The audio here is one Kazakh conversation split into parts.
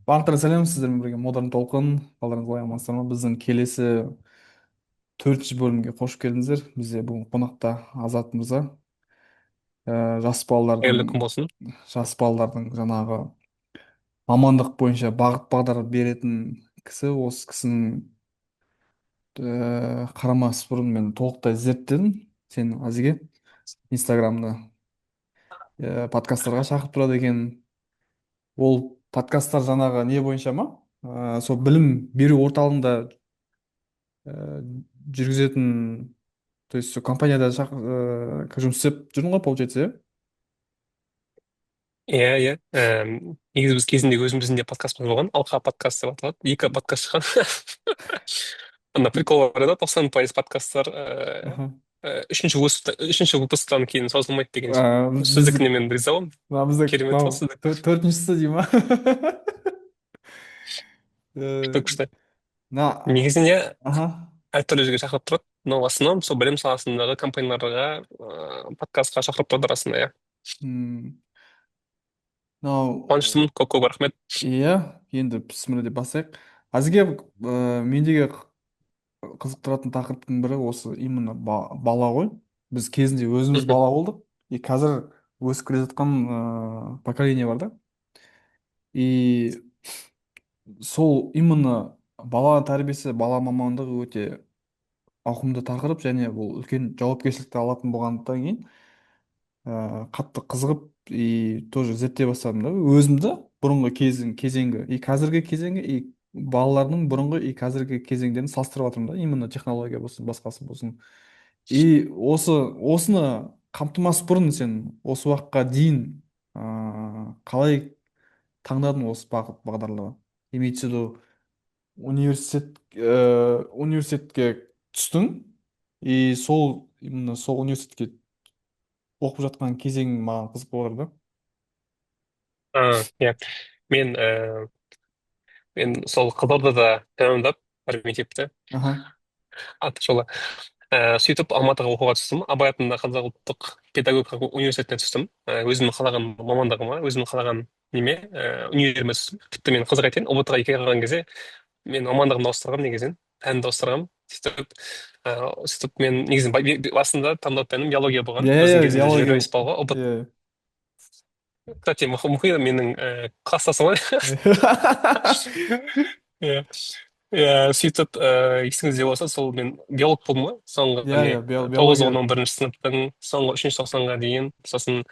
Барлықтарыңа сәлем, сіздермен бірге Модерн Толқын. Қалдарыңыз қалай, амансыздар ма? Біздің келесі төртінші бөлімге қош келдіңіздер. Бізде бүгін қонақта Азат мырза. Жас балалардың Қайырлы күн болсын. жас балалардың жаңағы мамандық бойынша бағыт бағдар беретін кісі. Осы кісінің қарамас бұрын мен толықтай зерттедім сені, Азеке. Инстаграмда подкасттарға шақырып тұрады екен. Ол подкасттар жаңағы не бойынша ма? Сол білім беру орталығында жүргізетін, то есть сол компанияда жұмыс істеп жүрдің ғой, получается, иә? Иә. Негізі біз кезінде өзіміздің де подкастымыз болған. «Алқа» подкаст деп аталады. Екі подкаст шыққан. Ана прикол бар еді, 90% подкасттар үшінші выпусктан кейін созылмайды деген. Біз Сіздікіне мен риза боламын. Мына бізде Керемет мынау ол сіздікі. Төртіншісі дей ма? Күшті, күшті. Мына Негізінде әртүрлі жерге шақырып тұрады, но в основном сол білім саласындағы компанияларға подкастқа шақырып тұрады расында, иә. Мынау Қуаныштымын, көп көп рахмет. Иә, енді бісміллә деп бастайық. Әзірге мендегі қызықтыратын тақырыптың бірі осы именно бала ғой. Біз кезінде өзіміз бала болдық и қазір өсіп келе жатқан поколение бар да, и сол именно бала тәрбиесі, бала мамандығы өте ауқымды тақырып және бұл үлкен жауапкершілікті алатын болғандықтан кейін қатты қызығып и тоже зерттей бастадым да өзімді, бұрынғы кезің, кезеңгі и қазіргі кезеңгі, и балалардың бұрынғы и қазіргі кезеңдерін салыстырып жатырмын да, именно технология болсын, басқасы болсын. И осыны қамтымас бұрын сен осы уақытқа дейін қалай таңдадың осы бағыт бағдарлама, имеется в виду университетке түстің и сол именно сол университетке оқып жатқан кезең маған қызық болып отыр да. Иә, мен сол Қызылордада тәмамдап бір мектепті, аты жолы. Сөйтіп Алматыға оқуға түстім, Абай атындағы Қазақ ұлттық педагогикалық университетіне түстім. Өзімнің қалаған мамандығыма, өзімнің қалаған неме, универіме түстім. Тіпті мен, қызық айтайын, ҰБТ ға екіге қалған кезде мен мамандығымды ауыстырғанмын, негізінен пәнді ауыстырғанмын. Сөйтіп мен негізінен басында таңдау пәнім биология болған. Біздің Иә, кезінде биология. 25 баллға ҰБТ. Кстати, Мұхит менің класстасым ғой. Иә, сөйтіп, есіңізде болса, сол мен биолог болдым ғой соңғы не тоғыз, Биология. он, 11-сыныптың соңғы үшінші тоқсанға дейін. Сосын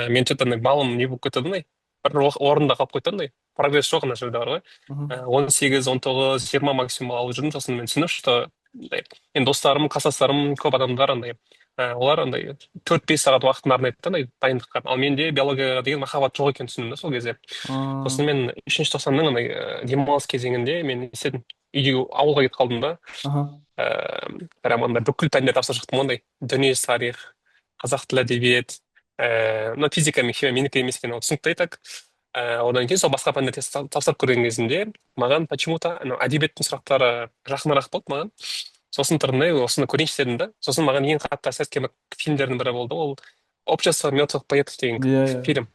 мен че то андай балым не болып кетті андай, бір орында қалып қойды андай, прогресс жоқ ана жерде бар ғой. 18, 19, 20 максимум алып жүрдім. Сосын мен түсіндім, что андай, енді достарым, класстастарым, көп адамдар андай, олар андай 4-5 сағат уақытын арнайды да андай дайындыққа, ал менде биологияға деген махаббат жоқ екенін түсіндім да сол кезде. Сосын мен үшінші тоқсанның андай демалыс кезеңінде мен не істедім, үйге, ауылға кетіп қалдым да. Прям андай бүкіл пәндер тапсырып шықтым ғой, андай дүниежүзі тарих, қазақ тілі, әдебиет, мына физика мен химия менікі емес екені ол түсінікті и так. Одан кейін сол басқа пәндер тест тапсырып көрген кезімде маған почему то анау әдебиеттің сұрақтары жақынырақ болды маған. Сосын тұрдым да, осыны көрейінші дедім да. Сосын маған ең қатты әсер еткен фильмдердің бірі болды, ол «Общество мертвых поэтов» деген иә иә фильм,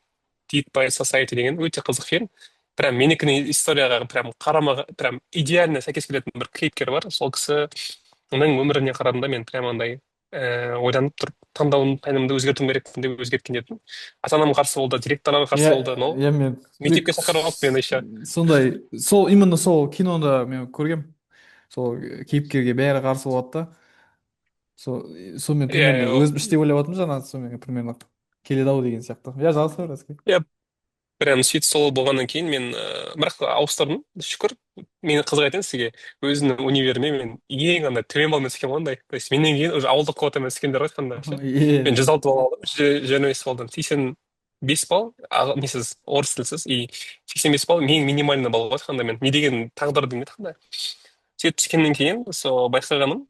Dead Poets Society деген өте қызық фильм. Прям менікіне, историяға прям қарама, прям идеально сәйкес келетін бір кейіпкер бар. Сол кісінің өміріне қарадым да, мен прям андай ойланып тұрып, таңдауым, пәнімді өзгертуім керекпін деп өзгерткен едім. Ата анам қарсы болды, директорлар қарсы болды, но Иә, мен мектепке шақырып алып мені еще. сондай, сол именно сол кинода мен көргем, сол кейіпкерге бәрі қарсы болады да. Сол сонымен примерно өзім іштей ойлап жатырмын жаңа, сонымен примерно келеді ау деген сияқты. Иә, жалғаса бер, Әске. Иә, прям сөйтіп сол болғаннан кейін мен бірақ ауыстырдым, шүкір. Мен қызық айтайын сізге, өзімнің универіме мен ең андай төмен баллмен түскенмін ғой андай, то есть менен кейін уже ауылдық квотамен түскендер ғой айтқанда ше. Мен 106 балл алдым, 125 баллдан 85 балл несіз, орыс тілсіз, и 85 балл ең минимальный балл ғой айтқанда. Мен не деген тағдыр деймін айтқанда. Сөйтіп түскеннен кейін сол байқағаным,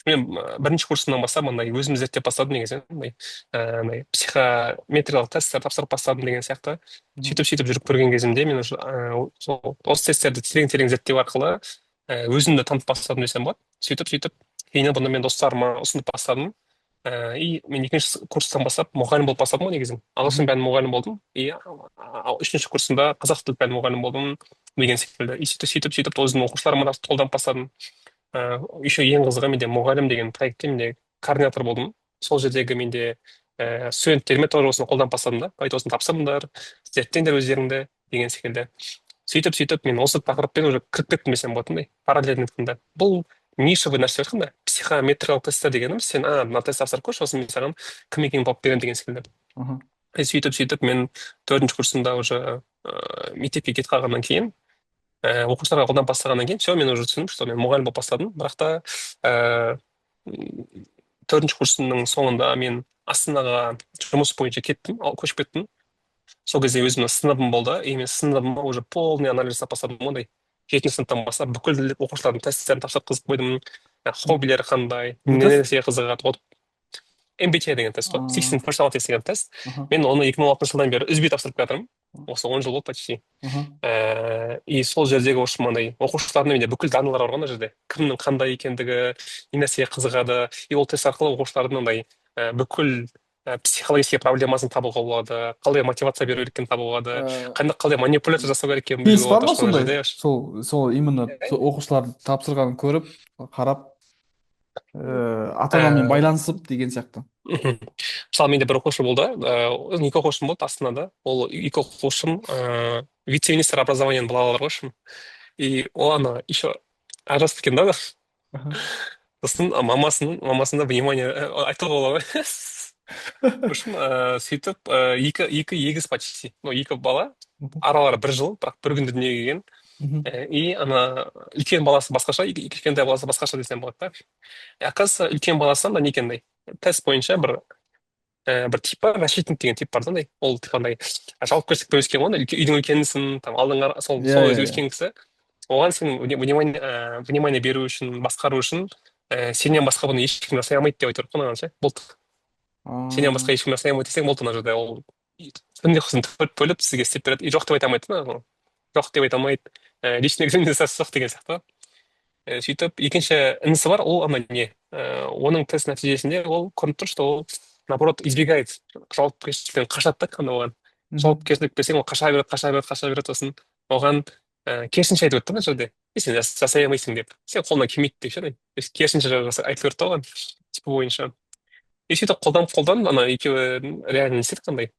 мен бірінші курсымнан бастап андай өзім зерттеп бастадым негізі, андай андай психометриялық тесттер тапсырып бастадым деген сияқты. Сөйтіп жүріп көрген кезімде мен уже сол осы тесттерді терең терең зерттеу арқылы өзімді танып бастадым десем болады. Сөйтіп кейіннен бұны мен достарыма ұсынып бастадым. И мен екінші курстан бастап мұғалім болып бастадым ғой негізі. Ағылшын Мгм. пәні мұғалім болдым и үшінші курсында қазақ тілі пәні мұғалім болдым деген секілді. И сөйтіп, сөйтіп, сөйтіп өзімнің оқушыларыма да қолданып бастадым. Еще ең қызығы, менде мұғалім деген проектте менде координатор болдым. Сол жердегі менде студенттеріме тоже осыны қолданып бастадым да. Давайте осыны тапсырыңдар, зерттеңдер өздеріңді деген секілді. Сөйтіп, сөйтіп мен осы тақырыппен уже кіріп кеттім десем болады, параллельно айтқанда. Бұл нишевый нәрсе айтқанда, психометриялық тесттер дегеніміз, сен мына тест тапсырып көрші, сосын мен саған кім екенін тауып беремін деген секілді. Аха. И сөйтіп, сөйтіп мен төртінші курсымда уже мектепке кетіп қалғаннан кейін, оқушыларға қолданып бастағаннан кейін, все, мен уже түсіндім, что мен мұғалім болып бастадым. Бірақ та төртінші курсымның соңында мен Астанаға жұмыс бойынша кеттім, ал көшіп кеттім. Сол кезде өзімнің сыныбым болды, и мен сыныбыма уже полный анализ жасап бастадым ондай. Жетінші сыныптан бастап бүкіл оқушылардың тесттерін тапсырып қойдым. Хоббилері қандай, Не не тест? нәрсеге қызығады. Вот MBTI деген тест қой, А, Sixteen Personalities деген тест. Аха. Мен оны 2016 жылдан бері үзбей тапсырып келе жатырмын, осы 10 жыл болды почти. Аха. И сол жердегі, в общем, андай оқушылардың менде бүкіл данныйлар бар ғой ана жерде, кімнің қандай екендігі, не нәрсеге қызығады. И ол тест арқылы оқушылардың андай бүкіл психологический проблемасын табуға болады, қалай мотивация беру керек екенін табуға болады, Ә, қалай манипуляция жасау керек екенін Кейс білуге бар болады ма ана сондай? жерде. Сол именно сол оқушылардың тапсырғанын көріп, қарап, ата анамен байланысып деген сияқты. Мхм. Мысалы, менде бір оқушы болды, екі оқушым болды Астанада. Ол екі оқушым вице министр образованияның балалары ғой, в общем. И ол ана еще ажырасып кеткен да. Аха. Сосын мамасына внимание айтуға болады ғой, в общем, сөйтіп екі егіз почти, ну, екі бала, аралары бір жыл, бірақ бір күнде дүниеге келген. Мгм. И ана үлкен баласы басқаша, кішкентай баласы басқаша десем болады да. И оказывается, үлкен баласы анда не екен, тест бойынша бір тип бар, защитник деген тип бар да андай. Ол типа андай жауапкершілікпен өскен ғой андай, үйдің үлкенісің там, алдыңғы сол Иә, сол иә, өзі иә. өскен кісі. Оған сен внимание беру үшін, басқару үшін, сенен басқа бұны ешкім жасай алмайды деп айтып қой маған ше. Болды, сенен А, басқа ешкім жасай алмайды десең болды, ана жерде ол түнде сосын төрт бөліп сізге істеп береді. И жоқ деп айта алмайды да ол. Жоқ деп айта алмайды, личный экзаменация жоқ деген сияқты. Сөйтіп екінші інісі бар, ол ана не, оның тест нәтижесінде ол көрініп тұр, что ол наоборот избегает, жауапкершіліктен қашады да кәдімгі. Оған мгм. жауапкершілік берсең, ол қаша береді, қаша береді, қаша береді. Сосын оған керісінше айтып өтті мына жерде: «Е, сен жасай алмайсың деп, сен қолыңнан келмейді» деп ше. То есть керісінше айтып берді да оған типі бойынша. И сөйтіп қолданып, қолданып, ана екеуі реально не істедік, андай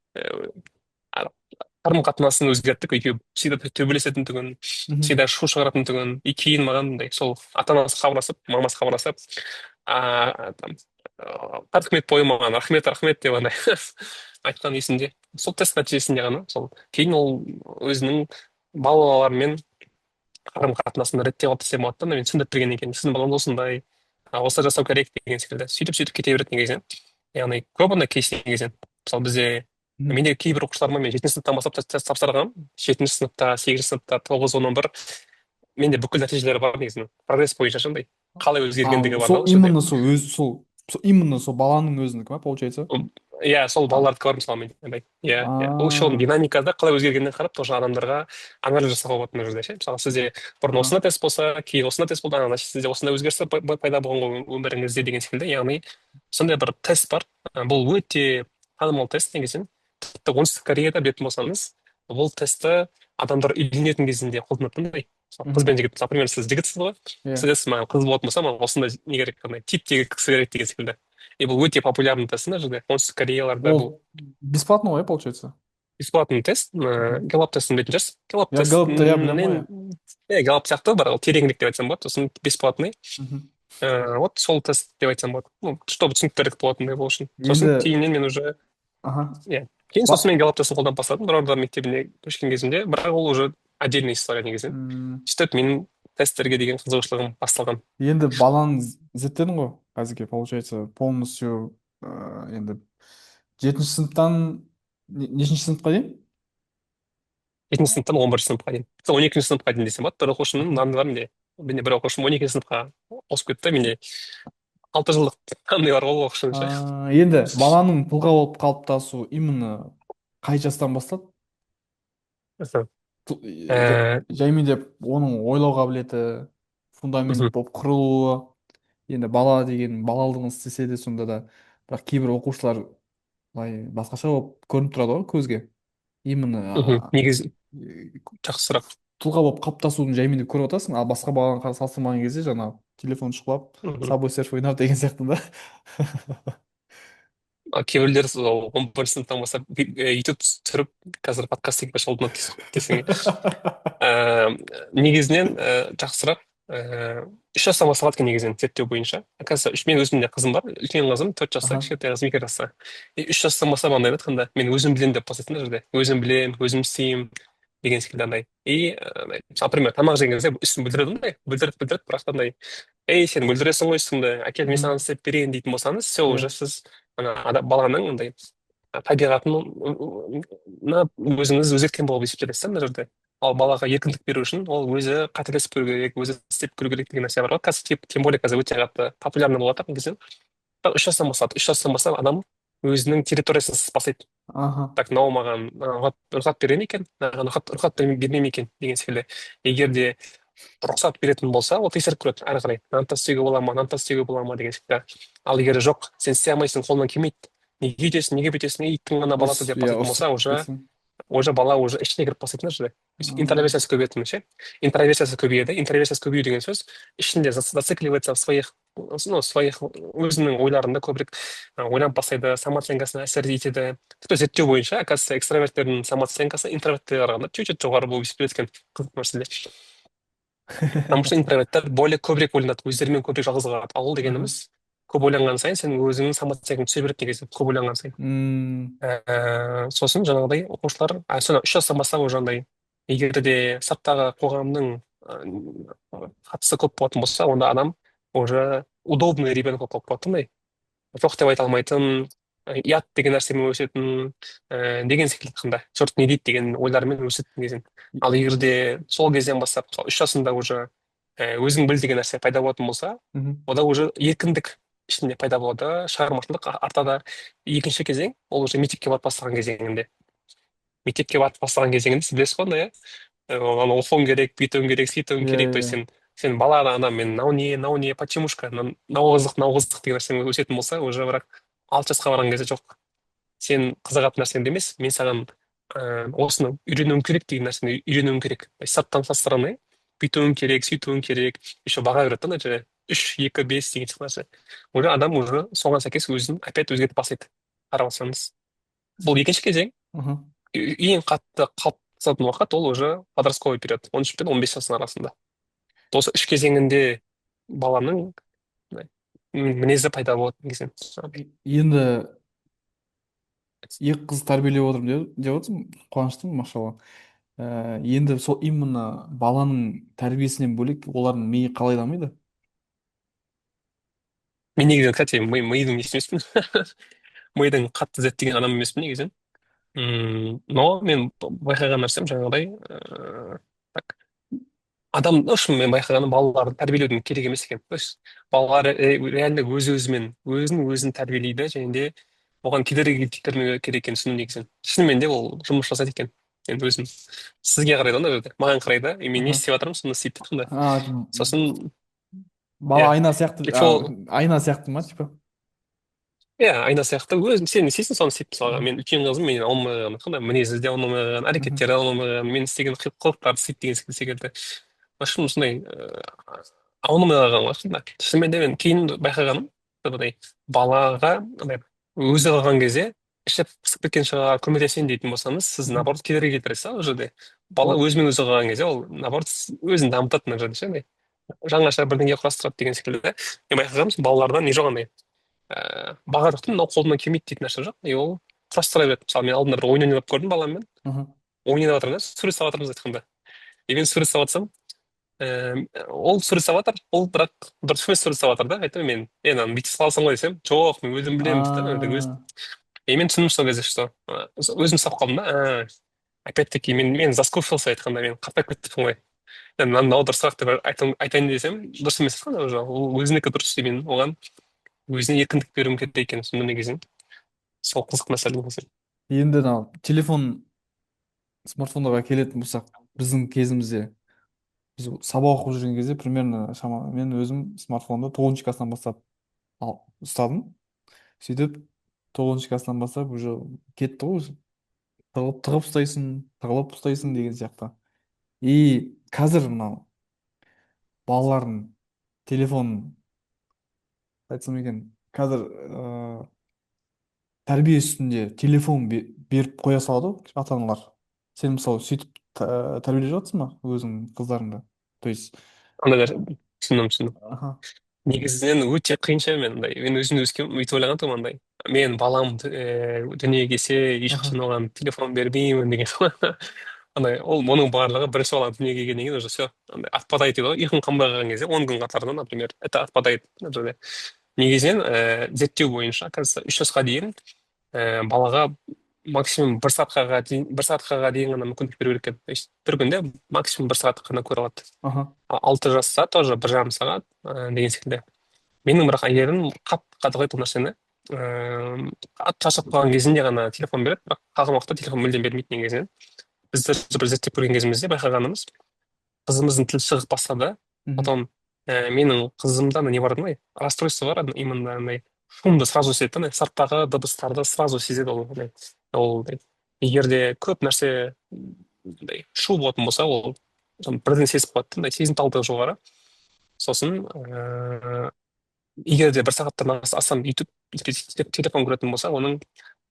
қарым қатынасын өзгерттік. Екеуі всегда төбелесетін түгін, Мгм. всегда шу шығаратын түгін. И кейін маған мындай сол ата анасы хабарласып, мамасы хабарласып, там 40 минут бойы маған «рахмет, рахмет» деп андай айтқан есімде. Сол тест нәтижесінде ғана. Сол кейін ол өзінің балаларымен қарым қатынасын реттеп алды десем болады да. Мен түсіндіріп бергеннен кейін, сіздің балаңыз осындай, осылай жасау керек деген секілді. Сөйтіп, сөйтіп кете береді негізінен. Яғни көп ондай кейс негізінен. Мысалы, бізде, Мгм. менде кейбір оқушыларыма мен жетінші сыныптан бастап тест тапсырғанмын, жетінші сыныпта, сегізінші сыныпта, тоғыз, он, 11. Менде бүкіл нәтижелері бар негізінен, прогресс бойынша ше, андай қалай өзгергендігі бар да Сол ол жерде. именно сол өз сол именно сол баланың өзінікі ма, получается? Иә, сол А, балалардікі бар мысалы менде андай. Иә, ол еще оның а, динамикада қалай өзгергеніне қарап тоже адамдарға анализ жасауға болады мына жерде ше. Мысалы, сізде бұрын аха. осындай тест болса, кейін осындай тест болды, ана значит, сізде осындай өзгерістер пайда болған ғой өміріңізде деген секілді. Яғни сондай бір тест бар. Бұл өте танымал тест негізінен. Тіпті Оңтүстік Кореяда, білетін болсаңыз, бұл тестті адамдар үйленетін кезінде қолданады мындай. Мысалы, қыз Мгм. бен жігіт, например, сіз жігітсіз ғой, Иә. сіз айтасыз: «Маған қыз болатын болса, маған осындай не керек, андай типтегі кісі керек» деген секілді. И бұл өте популярный тест мына жерде, Оңтүстік Кореяларда бұл. Ол бесплатно ғой, получается? Бесплатный тест. Мгм. Гэллап тестін білетін шығарсыз. Гэллап Иә, Гэллапты, иә, білемін ғой, тестінен, иә, Гэллап сияқты, бірақ ол тереңірек деп айтсам болады. Сосын бесплатный. Мгм. Вот сол тест деп айтсам болады, ну, чтобы түсініктірек болатындай болу үшін. Сосын Енді кейіннен мен уже, аха. иә, кейін сосын мен Гэллап тестін қолданып бастадым Нұрорда мектебіне көшкен кезімде, бірақ ол уже отдельный история негізінен. Сөйтіп менің тесттерге деген қызығушылығым басталған. Енді баланы зерттедің ғой қазірге, получается, полностью, енді жетінші сыныптан нешінші сыныпқа дейін? Жетінші сыныптан 11-ші сыныпқа дейін, сол 12-ші сыныпқа дейін десем болады. Бір оқушымның данные бар менде. Менде бір оқушым 12-ші сыныпқа ауысып кетті. Менде 6 жылдық данные бар ғой ол оқушының ше. Енді баланың тұлға болып қалыптасуы именно қай жастан басталады? Жаймен деп оның ойлау қабілеті фундамент болып құрылуы. Енді бала деген балалығын істесе де, сонда да Бірақ кейбір оқушылар былай басқаша болып көрініп тұрады ғой көзге, именно Негізі жақсы сұрақ. Тұлға болып қалыптасуын жаймен деп көріп отырсың, ал басқа баланы салыстырмаған кезде жаңағы телефон шұқылап, Мхм. Subway Surf ойнап деген сияқты да. А кейбіреулер сол 11-ші сыныптан бастап ютуб түсіріп, қазір подкаст істеп десең. Негізінен жақсы сұрақ. 3 жастан басталады екен негізінен зерттеу бойынша. Оказывается, үш, мен өзімде қызым бар, үлкен қызым 4 жаста, Аха. кішкентай қызым 2 жаста. И 3 жастан бастап андай да, айтқанда, мен өзім білемін деп бастайтын да жерде, өзім білемін, өзім істеймін деген секілді андай. И например, тамақ жеген кезде үстін бүлдіреді, андай бүлдіріп бүлдіріп, бірақ та андай: «Ей, сен бүлдіресің ғой үстіңді, әкел, мен Мгм. саған істеп берейін», — дейтін болсаңыз, все, Иә. уже сіз ана баланың андай табиғатын өзіңіз өзгерткен болып есептелесіз да мына жерде. Ал балаға еркіндік беру үшін ол өзі қателесіп көру керек, өзі істеп көру керек деген нәрсе бар ғой қазір, тем более қазір өте қатты популярный болып жатыр негізінен. Бірақ 3 жастан басталады. 3 жастан бастап адам өзінің территориясын сызып бастайды. Аха. Так, мынау маған рұқсат бере ме екен, мынаған рұқсат бермей ме екен деген секілді. Егер де рұқсат беретін болса, ол тексеріп көреді әрі қарай: мынаны да істеуге бола ма, мынаны да істеуге бола ма деген секілді. Ал егер «Жоқ, сен істей алмайсың, қолыңнан келмейді, неге өйтесің, неге бүйтесің, ей, иттің ғана баласы» деп Иә, бастайтын ұрысып болса, уже кетсең. уже бала уже ішіне кіріп бастайтын да уже интроверсиясы көбейеді ше, интроверсиясы көбейеді. Интроверсиясы көбею деген сөз — ішінде зацикливается в своих, ну, своих, өзінің ойларында көбірек ойланып бастайды, самооценкасына әсер етеді. Тіпті зерттеу бойынша, оказывается, экстраверттердің самооценкасы интроверттерге қарағанда чуть чуть жоғары болып есептеледі екен. Қызық мәселе, потому что интроверттер более көбірек ойланады, өздерімен көбірек жалғыз қалады. Ал ол Аха. дегеніміз — көп ойланған сайын сенің өзіңнің самооценкаң түсе береді негізі, көп ойланған сайын. М. Сосын жаңағыдай оқушылар, соны 3 жастан бастап уже андай, егер де сырттағы қоғамның қатысы көп болатын болса, онда адам уже удобный ребенок болып қалып қалады, андай жоқ деп айта алмайтын, ұят деген нәрсемен өсетін, деген секілді, қандай жұрт не дейді деген ойлармен өседі негізінен. Ал егер де сол кезден бастап, мысалы, 3 жасында уже өзің біл деген нәрсе пайда болатын болса, Мгм. онда уже еркіндік ішінде пайда болады, шығармашылық артады. Екінші кезең — ол уже мектепке барып бастаған кезеңінде. Мектепке барып бастаған кезеңінде сіз білесіз ғой андай, иә, аны оқуың керек, бүйтуің керек, сөйтуің Иә, керек. То иә. есть сен бала ана мен мынау не, мынау не, почемушка, мынау қызық, мынау қызық деген нәрсемен өсетін болса, уже бірақ 6 жасқа барған кезде «Жоқ, сен қызығатын нәрсеңді емес, мен саған осыны үйренуің керек» деген нәрсені үйренуің керек. То есть сырттан, со стороны бүйтуің керек, сөйтуің керек, еще баға береді да ана жерде, үш, екі, бес деген сияқты нәрсе. Уже адам уже соған сәйкес өзін опять өзгертіп бастайды, қарап алсаңыз. Бұл екінші кезең. Аха. Ең қатты қалыптасатын уақыт — ол уже подростковый период, 13 пен 15 жастың арасында. Осы үш кезеңінде баланың мінезі пайда болады негізінен. Енді екі қыз тәрбиелеп отырмын деп отырсың, қуаныштымын, машалла. Енді сол именно баланың тәрбиесінен бөлек олардың миы қалай дамиды? Мен негізінен, кстати, мидың несі емеспін, мидың қатты зерттеген адам емеспін негізінен. Но мен байқаған нәрсем жаңағыдай, так, адам в общем, мен байқағаным — балаларды тәрбиелеудің керек емес екен. То есть балалар реально өз өзімен өзін өзін тәрбиелейді және де оған кедергі келтірмеу керек екенін түсіндім негізінен. Шынымен де ол жұмыс жасайды екен. Енді өзім сізге қарайды ғой, ана жерде маған қарайды и мен не Аха. істеп жатырмын, соны істейді да. А, Сосын бала иә. айна сияқты, Сол. айна сияқты ма типа? Иә, айна сияқты, өзің сен не істейсің, соны істейді. Мысалға, Мгм. мен үлкен қызым менен аумай қалған, қандай мінезі де аумай қалған, Мгм. әрекеттері де аумай қалған, мен істеген қылықтарды істейді деген секілді. В общем, осындай аунамай қалған ғой шынында. Шынымен де мен кейін байқағаным, андай балаға андай өзі қалған кезде іші пысып кеткен шығар, көмектесейін дейтін болсаңыз, сіз Мгм. наоборот кедергі келтіресіз да. Ол жерде бала О, өзімен өзі қалған кезде ол наоборот өзін дамытады мына жерде ше, андай жаңаша бірдеңе құрастырады деген секілді. Мен байқағаным, балаларда не жоқ, андай баға жоқ та, мынау қолымнан келмейді дейтін нәрсе жоқ, и ол құрастыра береді. Мысалы, мен алдында бір ойын ойнап көрдім баламмен. Мгм. Ойын ойнап жатырмыз да, сурет салып жатырмыз айтқанда. И мен сурет салып жатсам, ол сурет салып жатыр, ол бірақ дұрыс емес сурет салып жатыр да. Айттым мен: «Е, мынаны бүйтіп саласың ғой», — десем, «Жоқ, мен өзім білемін», — дейді да. А, И мен түсіндім сол кезде, что өзім ұстап қалдым да. Опять таки мен заскучился айтқанда, мен қартайып кеттіппін ғой енді, мынау дұрысырақ деп айтайын десем, дұрыс емес қой уже, ол өзінікі дұрыс. И мен оған өзіне еркіндік беруім керек екен сонда негізінен. Сол қызық мәселе негізі. Енді мынау телефон, смартфондарға келетін болсақ, біздің кезімізде, біз сабақ оқып жүрген кезде, примерно шама мен өзім смартфонды тоғызыншы класстан бастап ұстадым. Сөйтіп тоғызыншы класстан бастап уже кетті ғой уже. Тығылып тығып ұстайсың, тығылып ұстайсың деген сияқты. И қазір мынау балалардың телефон, айтсам екен, қазір тәрбие үстінде телефон беріп қоя салады ғой ата аналар. Сен мысалы сөйтіп тәрбиелеп жатырсың ба өзің қыздарыңды, то есть? Андай түсіндім, түсіндім. Аха. Негізінен өте қиын ше. Мен андай, мен өзім өскен өйтіп ойлаған тұғым андай, мен балам дүниеге келсе, Аха. ешқашан оған телефон бермеймін деген. Андай ол, оның барлығы бірінші бала дүниеге келгеннен кейін уже все андай отпадает дейді ғой. Ұйқың қанбай қалған кезде 10 күн қатарынан, например, это отпадает мына жерде. Негізінен зерттеу бойынша, оказывается, 3 жасқа дейін балаға максимум бір сағатқа дейін, бір сағатқа дейін ғана мүмкіндік беру керек екен. То есть бір күнде максимум бір сағат қана көре алады. Аха. Ал 6 жаста тоже 1,5 сағат деген секілді. Менің бірақ әйелім қатты қадағалайды бұл нәрсені. Қатты шаршап қалған кезінде ғана телефон береді, бірақ қалған уақытта телефон мүлдем бермейді. Негізінен біз де бір зерттеп көрген кезімізде байқағанымыз, қызымыздың тілі шығып бастады. Мхм. Потом менің қызымда андай не бар андай расстройство бар именно, андай шумды сразу сезеді да, андай сырттағы дыбыстарды сразу сезеді ол. Андай ол андай, егер де көп нәрсе андай шу болатын болса, ол бірден сезіп қалады да, андай сезімталдығы жоғары. Сосын егер де бір сағаттан астам өйтіп телефон көретін болса, оның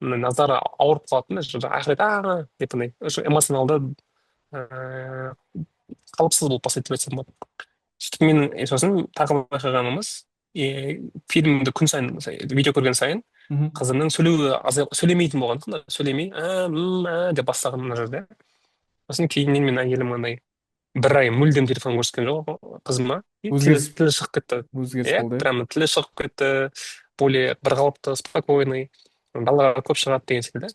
мына назары ауырып қалатын да, жаңағы айқайлайды а деп, андай уже эмоционалды қалыпсыз болып бастайды деп айтсам болады. Сөйтіп менің сосын тағы байқағанымыз, фильмді күн сайын видео көрген сайын Мхм. қызымның сөйлеуі азай, сөйлемейтін болған да, сөйлемей ә м ә деп бастаған мына жерде. Сосын кейіннен мен әйелім андай бір ай мүлдем телефон көрсеткен жоқ қызыма, и тілі Өзгеріс, тілі шығып кетті. өзгеріс Иә, болды, иә. прямо тілі шығып кетті, более бірқалыпты, спокойный, далаға көп шығады деген секілді.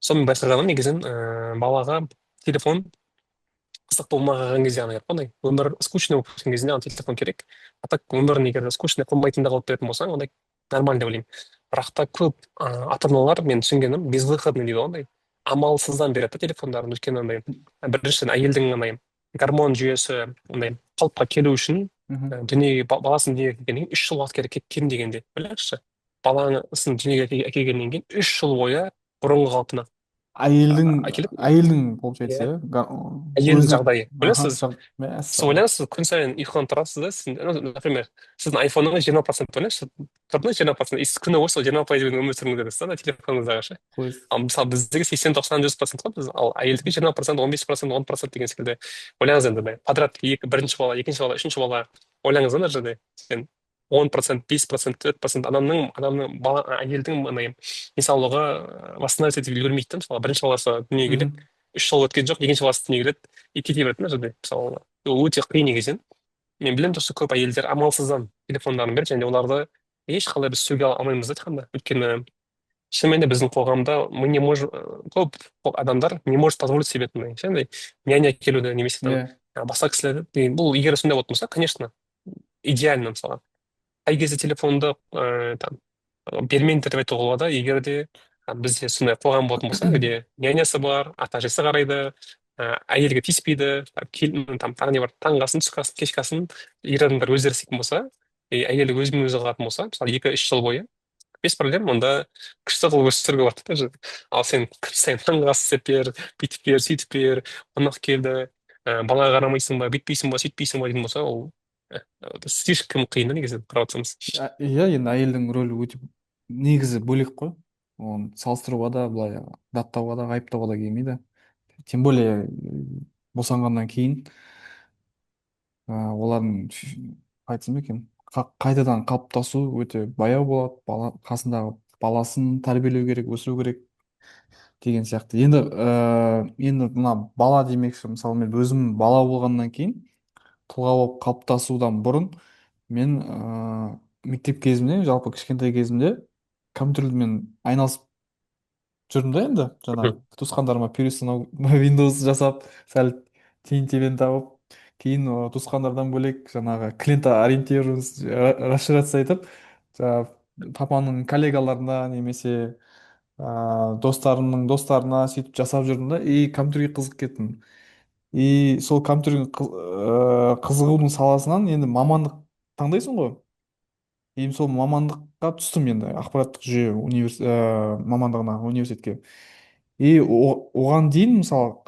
Сонымен байқағаным, негізінен балаға телефон қызық болмай қалған кезде ғана керек қой. Андай өмір скучный болып кеткен кезінде ғана телефон керек. А так өмірін егер скучный қылмайтын да қылып беретін болсаң, онда нормально деп ойлаймын. Бірақ та көп ата аналар, мен түсінгенім, безвыходный дейді ғой, андай амалсыздан береді да телефондарын. Өйткені андай біріншіден әйелдің андай гормон жүйесі андай қалыпқа келу үшін Мхм. Дүниеге баласын дүниеге келгеннен кейін 3 жыл уақыт керек кем дегенде. Ойлаңызшы, баласын дүниеге әкелгеннен кейін 3 жыл бойы бұрынғы қалпына Әйелдің, әкеліп. әйелдің получается, Иә, иә, әйелдің өзіне. жағдайы Аха. ойлаңыз. Сіз Мәссаған. ойлаңыз, сіз күн сайын ұйқыдан тұрасыз да, сіз, ну, например, сіздің айфоныңыз 20%, ойлаңызшы, тұрдыңыз 20%, и сіз күні бойы сол 20%-бен өмір сүргіңіз келеді да телефоныңыздағы ше. Қой. Ал мысалы біздегі 80, 90, 100% қой біз, ал әйелдікі 20%, 15%, 10% деген секілді. Ойлаңыз енді, былай подряд екі, бірінші бала, екінші бала, үшінші бала, ойлаңыз да, мына жерде сен 10%, 5%, 4% адамның бала, әйелдің андай денсаулығы восстановиться етіп үлгермейді да. Мысалы, бірінші баласы дүниеге келеді, Мхм. 3 жыл өткен жоқ, екінші баласы дүниеге келеді и кете береді мына жерде. Мысалы, ол өте қиын негізінен. Мен білемін, просто көп әйелдер амалсыздан телефондарын береді және оларды ешқалай біз сөге алмаймыз да ешқандай. Өйткені шынымен де біздің қоғамда мы не можем, көп адамдар не может позволить себе андай ше, андай няня келуді немесе там Иә. Басқа кісілер деген. Бұл егер сондай болатын болса, конечно, идеально. Мысалға, қай кезде телефонды там бермеңдер деп айтуға болады? Егер де бізде сондай қоғам болатын болса, где нянясы бар, ата әжесі қарайды, әйелге тиіспейді, там тағы не бар, таңғы асын, түскі асын, кешкі асын ер адамдар өздері істейтін болса, и әйелі өзімен өзі қалатын болса, мысалы, 2-3 жыл бойы без проблем, онда күшті қылып өсіруге болады да уже. Ал сен күн сайын таңғы ас істеп бер, бүйтіп бер, сөйтіп бер, қонақ келді, балаға қарамайсың ба, бүйтпейсің ба, сөйтпейсің ба дейтін болса, ол слишком қиын да негізі, қарап отырсаңыз. Иә, енді әйелдің рөлі өте негізі бөлек қой, оны салыстыруға да, былай даттауға да, айыптауға да келмейді. Тем более босанғаннан кейін олардың айтсам екен, қайтадан қалыптасу өте баяу болады. Бала қасындағы баласын тәрбиелеу керек, өсіру керек деген сияқты. Енді енді мына бала демекші, мысалы, мен өзім бала болғаннан кейін, тұлға болып қалыптасудан бұрын мен мектеп кезімде, жалпы кішкентай кезімде компьютермен айналысып жүрдім да. Енді жаңағы туысқандарыма переустановка Windows жасап, сәл тиын тебен тауып, кейін туысқандардан бөлек жаңағы клиентоориентированность расширяться етіп, жаңағы папаның коллегаларына немесе достарымның достарына сөйтіп жасап жүрдім да, и компьютерге қызығып кеттім. И сол компьютерге қызығудың саласынан енді мамандық таңдайсың ғой. Енді сол мамандыққа түстім енді, ақпараттық жүйе мамандығына университетке. И оған дейін мысалы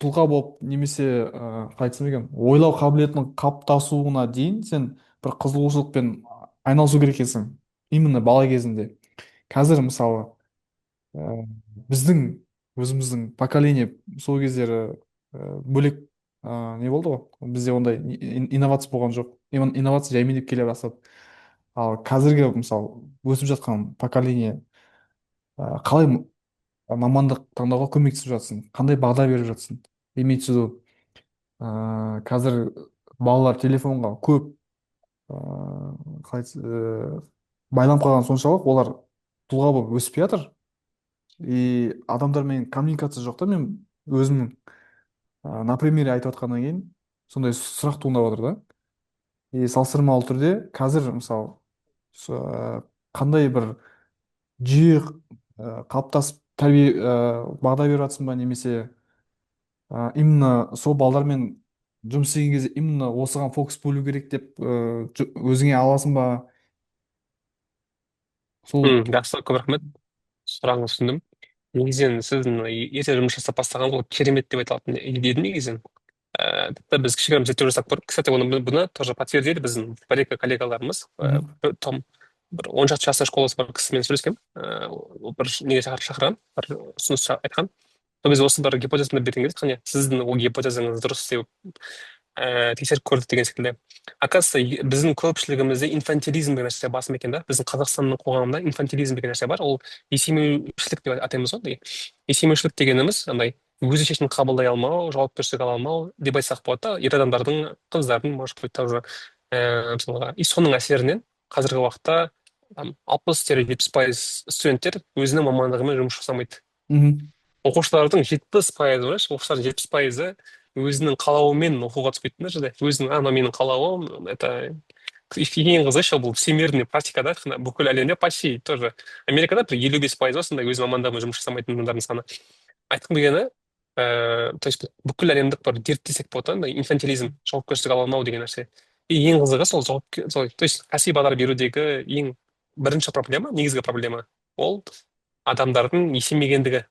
тұлға болып немесе қалай айтсам екен, ойлау қабілетінің қалыптасуына дейін сен бір қызығушылықпен айналысу керек екенсің именно бала кезінде. Қазір мысалы біздің өзіміздің поколение сол кездері бөлек не болды ғой, бізде ондай инновация болған жоқ. Инновация жаймендеп келе бастады. Ал қазіргі мысалы өсіп жатқан поколение қалай мамандық таңдауға көмектесіп жатсың, қандай бағдар беріп жатсың? Имеется в виду, қазір балалар телефонға көп қалай байланып қалған соншалық, олар тұлға болып өспей жатыр и адамдармен коммуникация жоқ та. Мен өзімнің на примере айтып жатқаннан кейін сондай сұрақ туындап отыр да. И салыстырмалы түрде қазір мысалы қандай бір жүйе қалыптасып, тәрбие бағдар беріп жатсың ба, немесе именно сол балдармен жұмыс істеген кезде именно осыған фокус бөлу керек деп өзіңе аласың ба сол? Жақсы, көп рахмет, сұрағыңызды түсіндім. Негізінен сіздің ерте жұмыс жасап бастағаныңыз ол керемет деп айта алатын едім негізінен. Тіпті біз кішігірім зерттеу жасап көрдік. Кстати, оны, бұны тоже подтвердили біздің бір екі коллегаларымыз. Там бір 10 шақты жастар школасы бар кісімен сөйлескенмін. Ол бір неге шақырған, бір ұсыныс айтқан. Сол кезде осы бір гипотезаны берген кезде, қане, сіздің ол гипотезаңыз дұрыс деп тексеріп көрдік деген секілді. Оказывается, біздің көпшілігімізде инфантилизм деген нәрсе басым екен да. Біздің Қазақстанның қоғамында инфантилизм деген нәрсе бар. Ол есеймеушілік деп атаймыз ғой андай. Есеймеушілік дегеніміз андай өзі шешім қабылдай алмау, жауапкершілік ала алмау деп айтсақ болады да, ер адамдардың, қыздардың, может быть, тоже мысалға. И соның әсерінен қазіргі уақытта там 60-70% студенттер өзінің мамандығымен жұмыс жасамайды. Оқушылардың 70%, ойлашы, оқушылардың 70%-ы өзінің қалауымен оқуға түспейді мына жерде. Өзінің, анау менің қалауым. Это ең қызығы еще бұл всемирный практика да, бүкіл әлемде почти тоже. Америкада бір 55% осындай өз мамандығымен жұмыс жасамайтын адамдардың саны. Айтқым келгені, то есть бүкіл әлемдік бір дерт десек болады да, андай инфантилизм, жауапкершілік ала алмау деген нәрсе. И ең қызығы сол сол, то есть кәсіби бағдар берудегі ең бірінші проблема, негізгі проблема ол адамдардың есеймегендігі.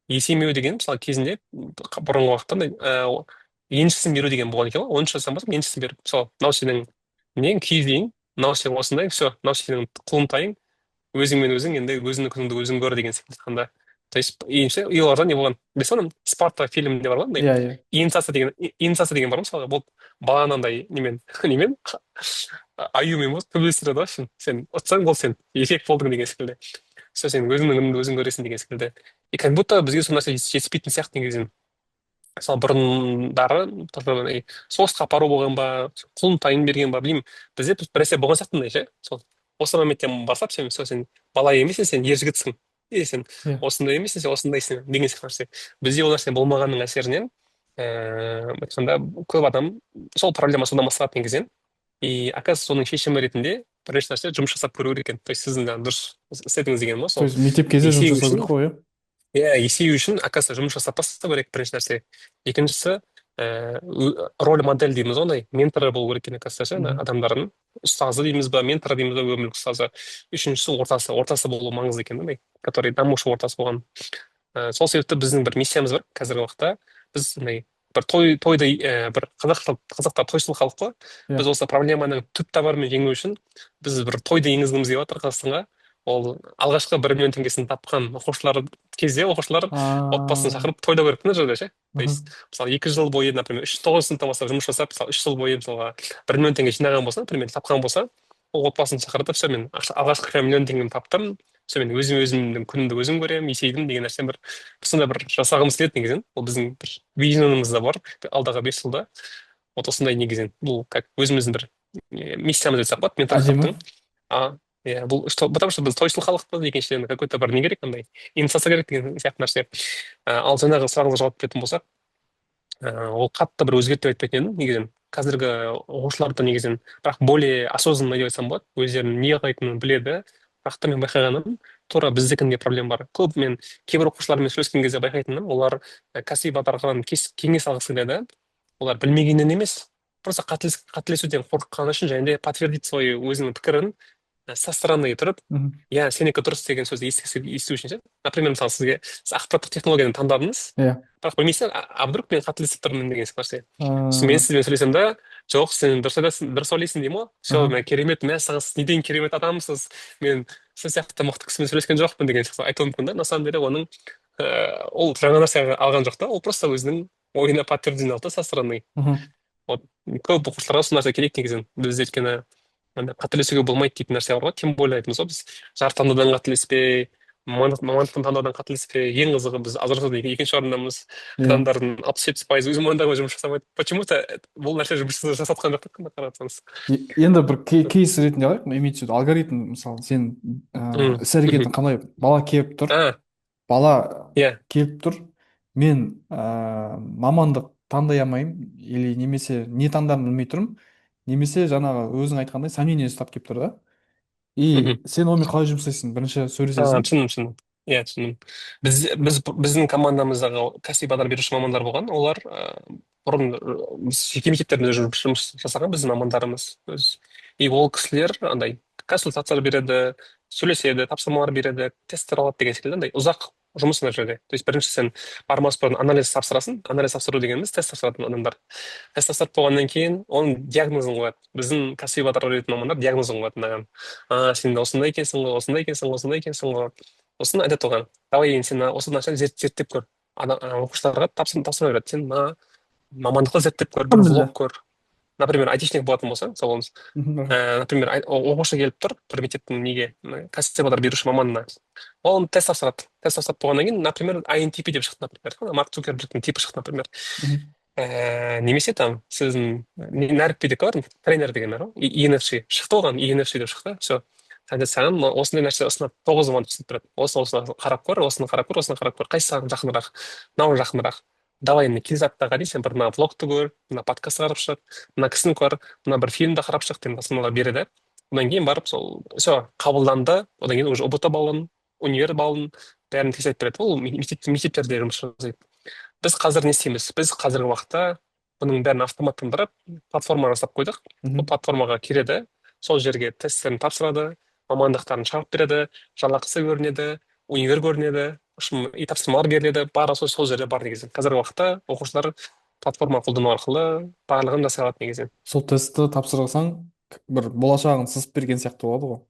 Есеймеу деген, мысалы, кезінде, бұрынғы уақытта андай еншісін беру деген болған екен ғой. 13 жастан бастап еншісін беріп, мысалы, мынау сенің нең, киіз үйің, мынау сен осындай, все, мынау сенің құлынтайың, өзіңмен өзің енді өзіңнің күніңді өзің көр деген секілді айтқанда. То есть енші, и оларда не болған, білесің ба, «Спарта» фильмінде бар ғой андай Иә, иә. Инициация деген бар ғой. Мысалға, бұл баланы андай немен, аюмен ба, төбелестіреді ғой. Сен ұтсаң болды, сен еркек болдың деген секілді, все, сен өзіңнің күніңді өзің көресің деген секілді. И как будто бізге сол нәрсе жетіспейтін сияқты негізінен. Мысалы, бұрындары тоже андай соғысқа апару болған ба, құлынтайын берген ба, білмеймін, бізде бір нәрсе болған сияқты мындай ше. Сол осы моменттен бастап сен, все, сен бала емессің, сен ер жігітсің или сен осындай емессің, сен осындайсың деген сияқты нәрсе. Бізде ол нәрсе болмағанның әсерінен, айтқанда, көп адам сол проблема содан басталады негізінен. И оказывается, соның шешімі ретінде бірінші нәрсе жұмыс жасап көру керек екен. То есть сіздің жаңағы дұрыс істедіңіз деген ғой То сол. есть мектеп кезде жұмыс Есею жасау үшін керек қой, иә? Иә, есею үшін, оказывается, жұмыс жасап бастау керек бірінші нәрсе. Екіншісі, роль модель дейміз ғой, андай менторы болу керек екен, оказывается, ше, ана адамдардың ұстазы дейміз ба, менторы дейміз ба, өмірлік ұстазы. Үшіншісі, ортасы болу маңызды екен да, андай который дамушы ортасы болған. Сол себепті біздің бір миссиямыз бар қазіргі уақытта. Біз андай бір тойды, бір қазақтар тойшыл халық қой. Біз осы проблеманың түп тамырымен жеңу үшін біз бір тойды енгізгіміз келіп жатыр Қазақстанға. Ол алғашқы 1 миллион теңгесін тапқан оқушылар кезде оқушылар отбасын шақырып тойлау керек мына жерде ше. То есть мысалы, 2 жыл бойы, например, үш, тоғызыншы сыныптан бастап жұмыс жасап, мысалы, 3 жыл бойы, мысалға, 1 миллион теңге жинаған болса, например, тапқан болса, ол отбасын шақыртып: «Все, мен алғашқы миллион теңгемді таптым, все, мен өзім өзімнің күнімді өзім көремін, есейдім» деген нәрсе. Бір сондай бір жасағымыз келеді негізінен. Ол біздің бір vision ымызда бар алдағы 5 жылда. Вот осындай негізінен бұл как өзіміздің бір миссиямыз десек болады Ментор Әдемі. Хабтың. А иә, бұл что, потому что біз тойшыл халықпыз. Екіншіден, какой то бір не керек, андай инициация керек деген сияқты нәрсе. Ал жаңағы сұрағыңызға жауап беретін болсақ, ол қатты бір өзгерді деп айтпайтын едім негізінен. Қазіргі оқушылар да негізінен, бірақ более осознанно деп айтсам болады, өздерінің не қалайтынын біледі. Бірақ та мен байқағаным, тура біздікінде проблема бар көп. Мен кейбір оқушылармен сөйлескен кезде байқайтыным, олар кәсіби бағдарламадан кеңес алғысы келеді. Олар білмегеннен емес. Просто қателесуден қорыққаны үшін және де подтвердить свою, өзінің пікірін со стороны тұрып, Мгм. иә, сенікі дұрыс деген сөзді есту үшін ше. Например, мысалы, сізге, сіз ақпараттық технологияны таңдадыңыз, Иә. бірақ білмейсіз, а вдруг мен қателесіп тұрмын деген сияқты нәрсе. Сосын мен Ыыы, сізбен сөйлесемін да, жоқ, сен дұрыс айтасың, дұрыс ойлайсың деймін ғой. Все, аха. мен керемет, мәссаған, сіз неден керемет адамсыз, мен сіз сияқты мықты кісімен сөйлескен жоқпын деген сияқты айтуым мүмкін да. На самом деле оның ол жаңа нәрсе алған жоқ та, ол просто өзінің ойына подтверждение алды да со стороны. Мгм. Вот көп оқушыларға сол нәрсе керек негізінен. Бізде өйткені андай қателесуге болмайды дейтін нәрсе бар ғой. Тем более айтамыз ғой біз, жар таңдаудан қателеспе, мамандықтан таңдаудан қателеспе. Ең қызығы, біз ажырасуда екінші орындамыз. Иә. Адамдардың 60-70% өз мамандығымен жұмыс жасамайды почему то. Бұл нәрсе жұмыс жасатқан жоқ та, қарасаңыз. Енді бір кейс ретінде алайық, имеется в виду алгоритм. Мысалы, сен Мм, іс мхм. әрекетің қалай? Бала келіп тұр, А, бала иә. келіп тұр, мен мамандық таңдай алмаймын или немесе не таңдарымды білмей тұрмын, немесе жаңағы өзің айтқандай сомнение ұстап келіп тұр да, Мхм. и сен онымен қалай жұмыс жасайсың? Бірінші А, сөйлесесің. түсіндім, түсіндім, иә, түсіндім. Біздің командамыздағы кәсіби бағдар беруші мамандар болған. Олар бұрын біз жеке мектептерде жұмыс жасаған біздің мамандарымыз өз. И ол кісілер андай консультациялар береді, сөйлеседі, тапсырмалар береді, тесттер алады деген секілді, андай ұзақ жұмыс ана жерде. То есть бірінші сен бармас бұрын анализ тапсырасың. Анализ тапсыру дегеніміз тест тапсыратын адамдар. Тест тапсырып болғаннан кейін оның диагнозын қояды. Біздің кәсіби бағдар беретін мамандар диагнозын қояды мынаған: а, сен осындай екенсің ғой, осындай екенсің ғой, осындай екенсің ғой. Сосын айтады оған: давай енді сен осы нәрсені зерттеп көр. Оқушыларға тапсырма береді: сен мына мамандықты зерттеп көр, бір Алхамдулилля. влог көр. Например, айтишник болатын болсаң, мысалы, Мхм, рахмет. Например, оқушы келіп тұр бір мектептің неге, кәсіби бағдар беруші маманына. Ол тест тапсырады. Тест тапсырып болғаннан кейін, например, INTP деп шықты, например, Марк Цукербергтің типі шықты, например. Мхм. Немесе там сіздің Нәрікбидікі бар, тренер деген бар ғой, ENFJ шықты оған, ENFJ деп шықты. Все, саған осындай нәрсе ұсынады, тоғыз мамандық ұсынып тұрады: осыны қарап көр, осыны қарап көр, осыны қарап көр, қайсысы саған жақынырақ? Мынау жақынырақ. Давай енді келесі аптаға дейін сен бір мына влогты көр, мына подкастты қарап шық, мына кісіні көр, мына бір фильмді қарап шық деген тапсырмалар береді. Одан кейін барып сол все қабылданды. Одан кейін уже ҰБТ балын, универ балын, бәрін тексеріп береді. Ол мектептерде жұмыс жасайды. Біз қазір не істейміз? Біз қазіргі уақытта бұның бәрін автоматтандырып, платформа жасап қойдық. Ол Мхм. платформаға кіреді, сол жерге тесттерін тапсырады, мамандықтарын шығарып береді, жалақысы көрінеді, универ көрінеді, в общем, и тапсырмалар беріледі, барлығы сол жерде бар негізі. Қазіргі уақытта оқушылар платформа қолдану арқылы барлығын жасай алады негізінен. Сол тестті тапсырсаң, бір болашағын сызып берген сияқты болады ғой.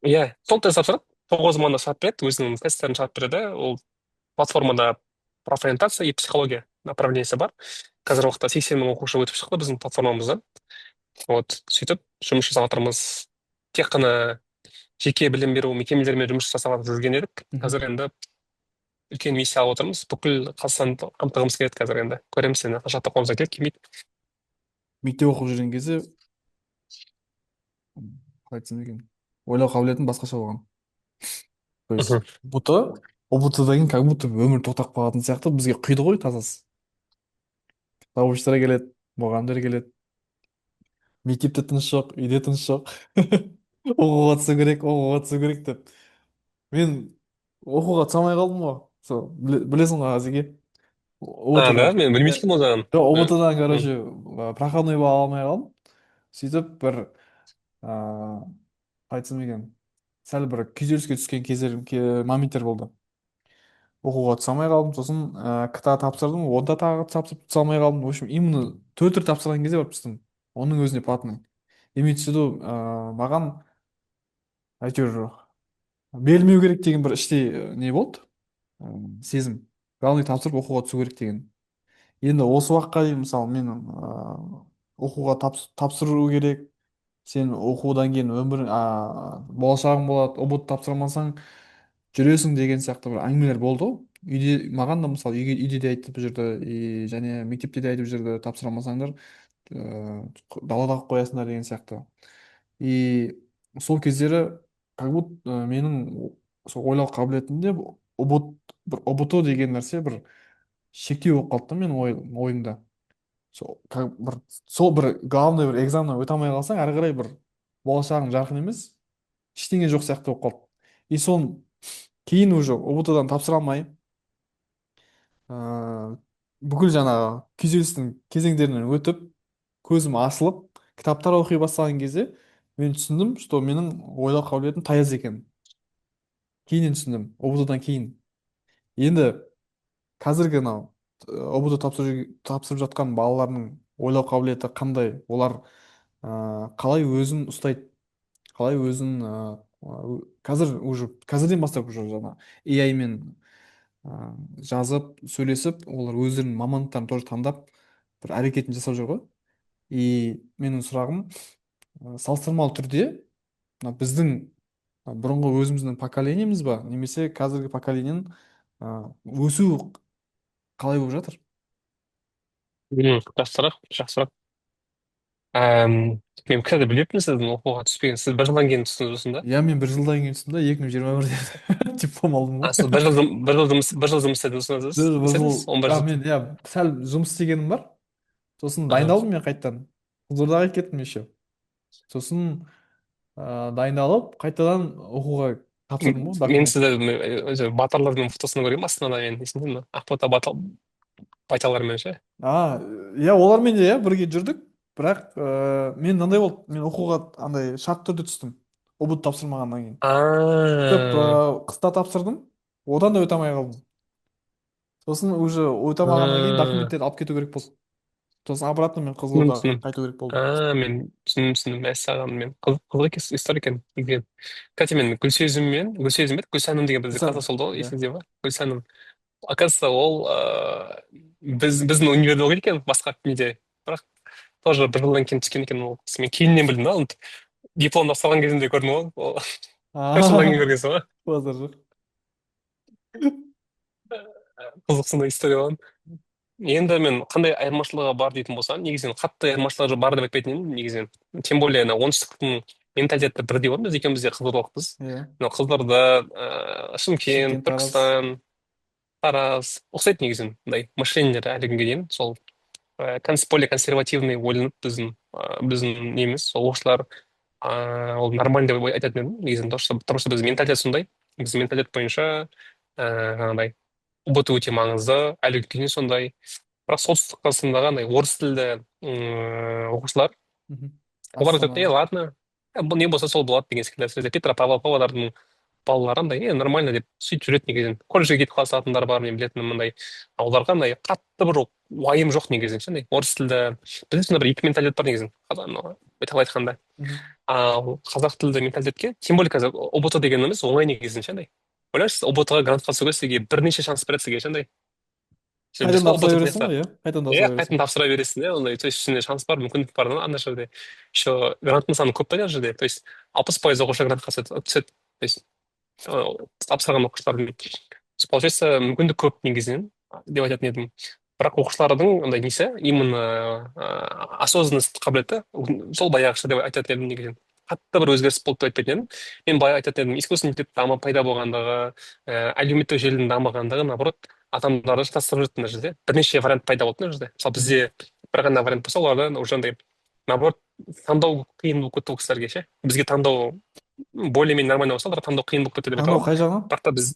Иә, сол тест тапсырады, тоғыз мамандық шығарып береді, өзінің тесттерін шығарып береді. Ол платформада профориентация и психология направлениесі бар. Қазіргі уақытта 80 000 оқушы өтіп шықты біздің платформамыздан. Вот сөйтіп жұмыс жасап жатырмыз. Тек қана жеке білім беру мекемелерімен жұмыс жасап жүрген едік. Мхм. Қазір енді үлкен миссия алып отырмыз, бүкіл Қазақстанды қамтығымыз келеді. Қазір енді көреміз енді, қаншалықты қолымыздан келеді, келмейді. Мектеп оқып жүрген кезде, қалай айтсам екен, ойлау қабілетім басқаша болған. То есть Мхм. ҰБТ, ҰБТ-дан кейін как будто өмір тоқтап қалатын сияқты бізге құйды ғой тазасы. Завучтар келеді, мұғалімдер келеді, мектепте тыныш жоқ, үйде тыныш жоқ, оқуға түсу керек, оқуға түсу керек деп. Мен оқуға түсе алмай қалдым ғой. Сол білесің ғой, Азеке, А, ҰБТ-дан. да, мен білмейді екенмін ол жағын. Жоқ, Иә. ҰБТ-дан, М. короче, проходной балл ала алмай қалдым. Сөйтіп бір ыыы қалай айтсам екен, сәл бір күйзеліске түскен кездер, моменттер болды. Оқуға түсе алмай қалдым. Сосын КТА тапсырдым, онда тағы тапсырып түсе алмай қалдым. В общем, именно төрт рет тапсырған кезде барып түстім, оның өзіне платный. Имеется в виду, маған әйтеуір берілмеу керек деген бір іштей не болды, сезім. Главный тапсырып, оқуға түсу керек деген. Енді осы уақытқа дейін, мысалы, мен оқуға тапсыру керек, сен оқудан кейін өмір, болашағың болады, ҰБТ тапсырмасаң жүресің деген сияқты бір әңгімелер болды ғой. Үйде маған да, мысалы, үйге, үйде де айтып жүрді и және мектепте де айтып жүрді: тапсыра алмасаңдар, далада қалып қоясыңдар деген сияқты. И сол кездері как будто менің сол ойлау қабілетімде ҰБТ, бір ҰБТ деген нәрсе бір шектеу болып қалды да менің ойымда. Сол как бір, сол бір главный бір экзаменнен өте алмай қалсаң, ары қарай бір болашағың жарқын емес, ештеңе жоқ сияқты болып қалды. И соны кейін уже ҰБТ дан тапсыра алмай, бүкіл жаңағы күйзелістің кезеңдерінен өтіп, Көзім ашылып, кітаптар оқи бастаған кезде мен түсіндім, что менің ойлау қабілетім таяз екен. Кейіннен түсіндім, ҰБТ-дан кейін. Енді қазіргі мынау ҰБТ тапсырып жатқан балалардың ойлау қабілеті қандай? Олар қалай өзін ұстайды, қалай өзін қазір уже, қазірден бастап уже жаңа AI мен жазып, сөйлесіп, олар өздерінің мамандықтарын тоже таңдап, бір әрекетін жасап жүр ғой. И менің сұрағым, салыстырмалы түрде мына біздің бұрынғы өзіміздің поколениеміз ба немесе қазіргі поколениенің өсуі қалай болып жатыр? Жақсы сұрақ, жақсы сұрақ. Әм, Мен кстати білмеппін сіздің оқуға түспеген. Сіз бір жылдан кейін түстіңіз ба сонда? Иә, мен бір жылдан кейін түстім да, 2021-де диплом алдым А, ғой. сіз бір жыл жұмыс істедіңіз сонда, сіз Бір не бір жыл. істедіңіз он бір А жыл. мен, иә, сәл жұмыс істегенім бар. Сосын Аха. дайындалдым мен, қайтадан Қызылордаға кеттім еще. Сосын дайындалып, қайтадан оқуға тапсырдым ғой Мен документ. сізді өзі батырлардың фотосын көргенмін Астанада, мен есімде ме, Ақбота байталдармен ше. А, иә, олармен де, иә, бірге жүрдік. Бірақ мен мынандай болды, мен оқуға андай шартты түрде түстім, ҰБТ тапсырмағаннан кейін. Сөйтіп қыста тапсырдым, одан да өте алмай қалдым. Сосын уже өте алмағаннан кейін документтерді алып кету керек болды. Сосын обратно мен Түсіндім, Қызылордаға түсіндім. қайту керек болды. А, мен түсіндім, түсіндім, мәссаған. Мен қызық екен, история екен екен. Кстати, мен Гүлсезіммен, Гүлсезім бе еді, Гүлсәнім деген бізде Гүлсән, класстас болды ғой, иә. есіңізде ма, Гүлсәнім? Оказывается, ол біздің универде оқиды екен, басқа неде, бірақ тоже бір жылдан кейін түскен екен ол кісі. Мен кейіннен білдім да оны, диплом тапсырған кезімде көрдім ғой ол. Бір жылдан кейін көргенсің ғой. Базар жоқ. Қызық сондай история болған. Енді мен қандай айырмашылығы бар дейтін болсам, негізінен қатты айырмашылығы бар деп айтпайтын едім негізінен. Тем более ана оңтүстіктің менталитеті бірдей ғой, біз екеуміз де қызылордалықпыз. Иә. Мынау Қызылорда, Шымкент, Шымкент, Тараз. Түркістан, Тараз ұқсайды негізінен. Мындай мышлениелер әлі күнге дейін сол более консервативный ойланып, біздің неміз сол оқушылар, ол нормально деп айтатын едім негізінен. То что, потому что біздің менталитет сондай, біздің менталитет бойынша жаңағыдай ҰБТ өте маңызды, әлі күнге дейін сондай. Бірақ Солтүстік Қазақстандағы андай орыс тілді оқушылар, олар Астана. айтады: «Е, ладно, бұл не болса, сол болады» деген секілді. Әсіресе Петропавл, Павлодардың балалары андай: «Е, нормально» деп сөйтіп жүреді негізінен. Колледжге кетіп қалысатындар бар мен білетінім мындай. Оларға андай қатты бір уайым жоқ негізінен ше. Андай орыс тілді, бізде сондай бір екі менталитет бар негізінен, былай айтқанда. Ал қазақ тілді менталитетке, тем более қазір ҰБТ дегеніміз оңай негізінен ше. Андай ойлаңызшы, ҰБТ ға грантқа түсуге сізге бірнеше шанс береді сізге ше. Андай сен Қайтадан білесің ғой тапсыра ҰБТ. бересің ғой, иә, қайтадан Иә, тапсыра бересің. қайтадан тапсыра бересің, иә, ондай, то есть ішінде шанс бар, мүмкіндік бар да. Ана жерде еще гранттың саны көп та ана жерде, то есть 60% оқушы грантқа түседі, то есть тапсырған оқушылардың. Получается, мүмкіндік көп негізінен деп айтатын едім. Бірақ оқушылардың андай несі, именно осознанность қабілеті сол баяғыша деп айтатын едім негізінен. Қатты бір өзгеріс болды деп айтпайтын едім. Мен былай айтатын едім: искусственный интеллект дамып пайда болғандығы, әлеуметтік желінің дамығандығы, наоборот, адамдарды шатастырып жатты. Мына жерде бірнеше вариант пайда болды мына жерде. Мысалы, бізде бір ғана вариант болса, оларда уже андай, наоборот, таңдау қиын болып кетті ол кісілерге ше. Бізге таңдау более менее нормально болса, оларға таңдау қиын болып кетті деп айта Таңдау аламын. қай жағынан? Бірақ та біз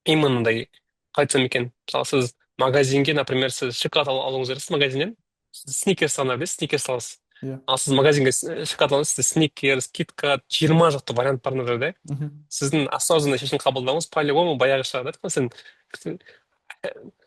именно мындай, қалай айтсам екен, мысалы, сіз магазинге, например, сіз шоколад алуыңыз керексіз магазиннен, сіз Сникерс ғана білесіз, Сникерс аласыз. Ал сіз магазинге шоколад аласыз, сізде Сникерс, КитКат, 20 жақты вариант бар мына жерде. Сіздің осознанный шешім қабылдауыңыз по любому баяғы шығады да. Сен,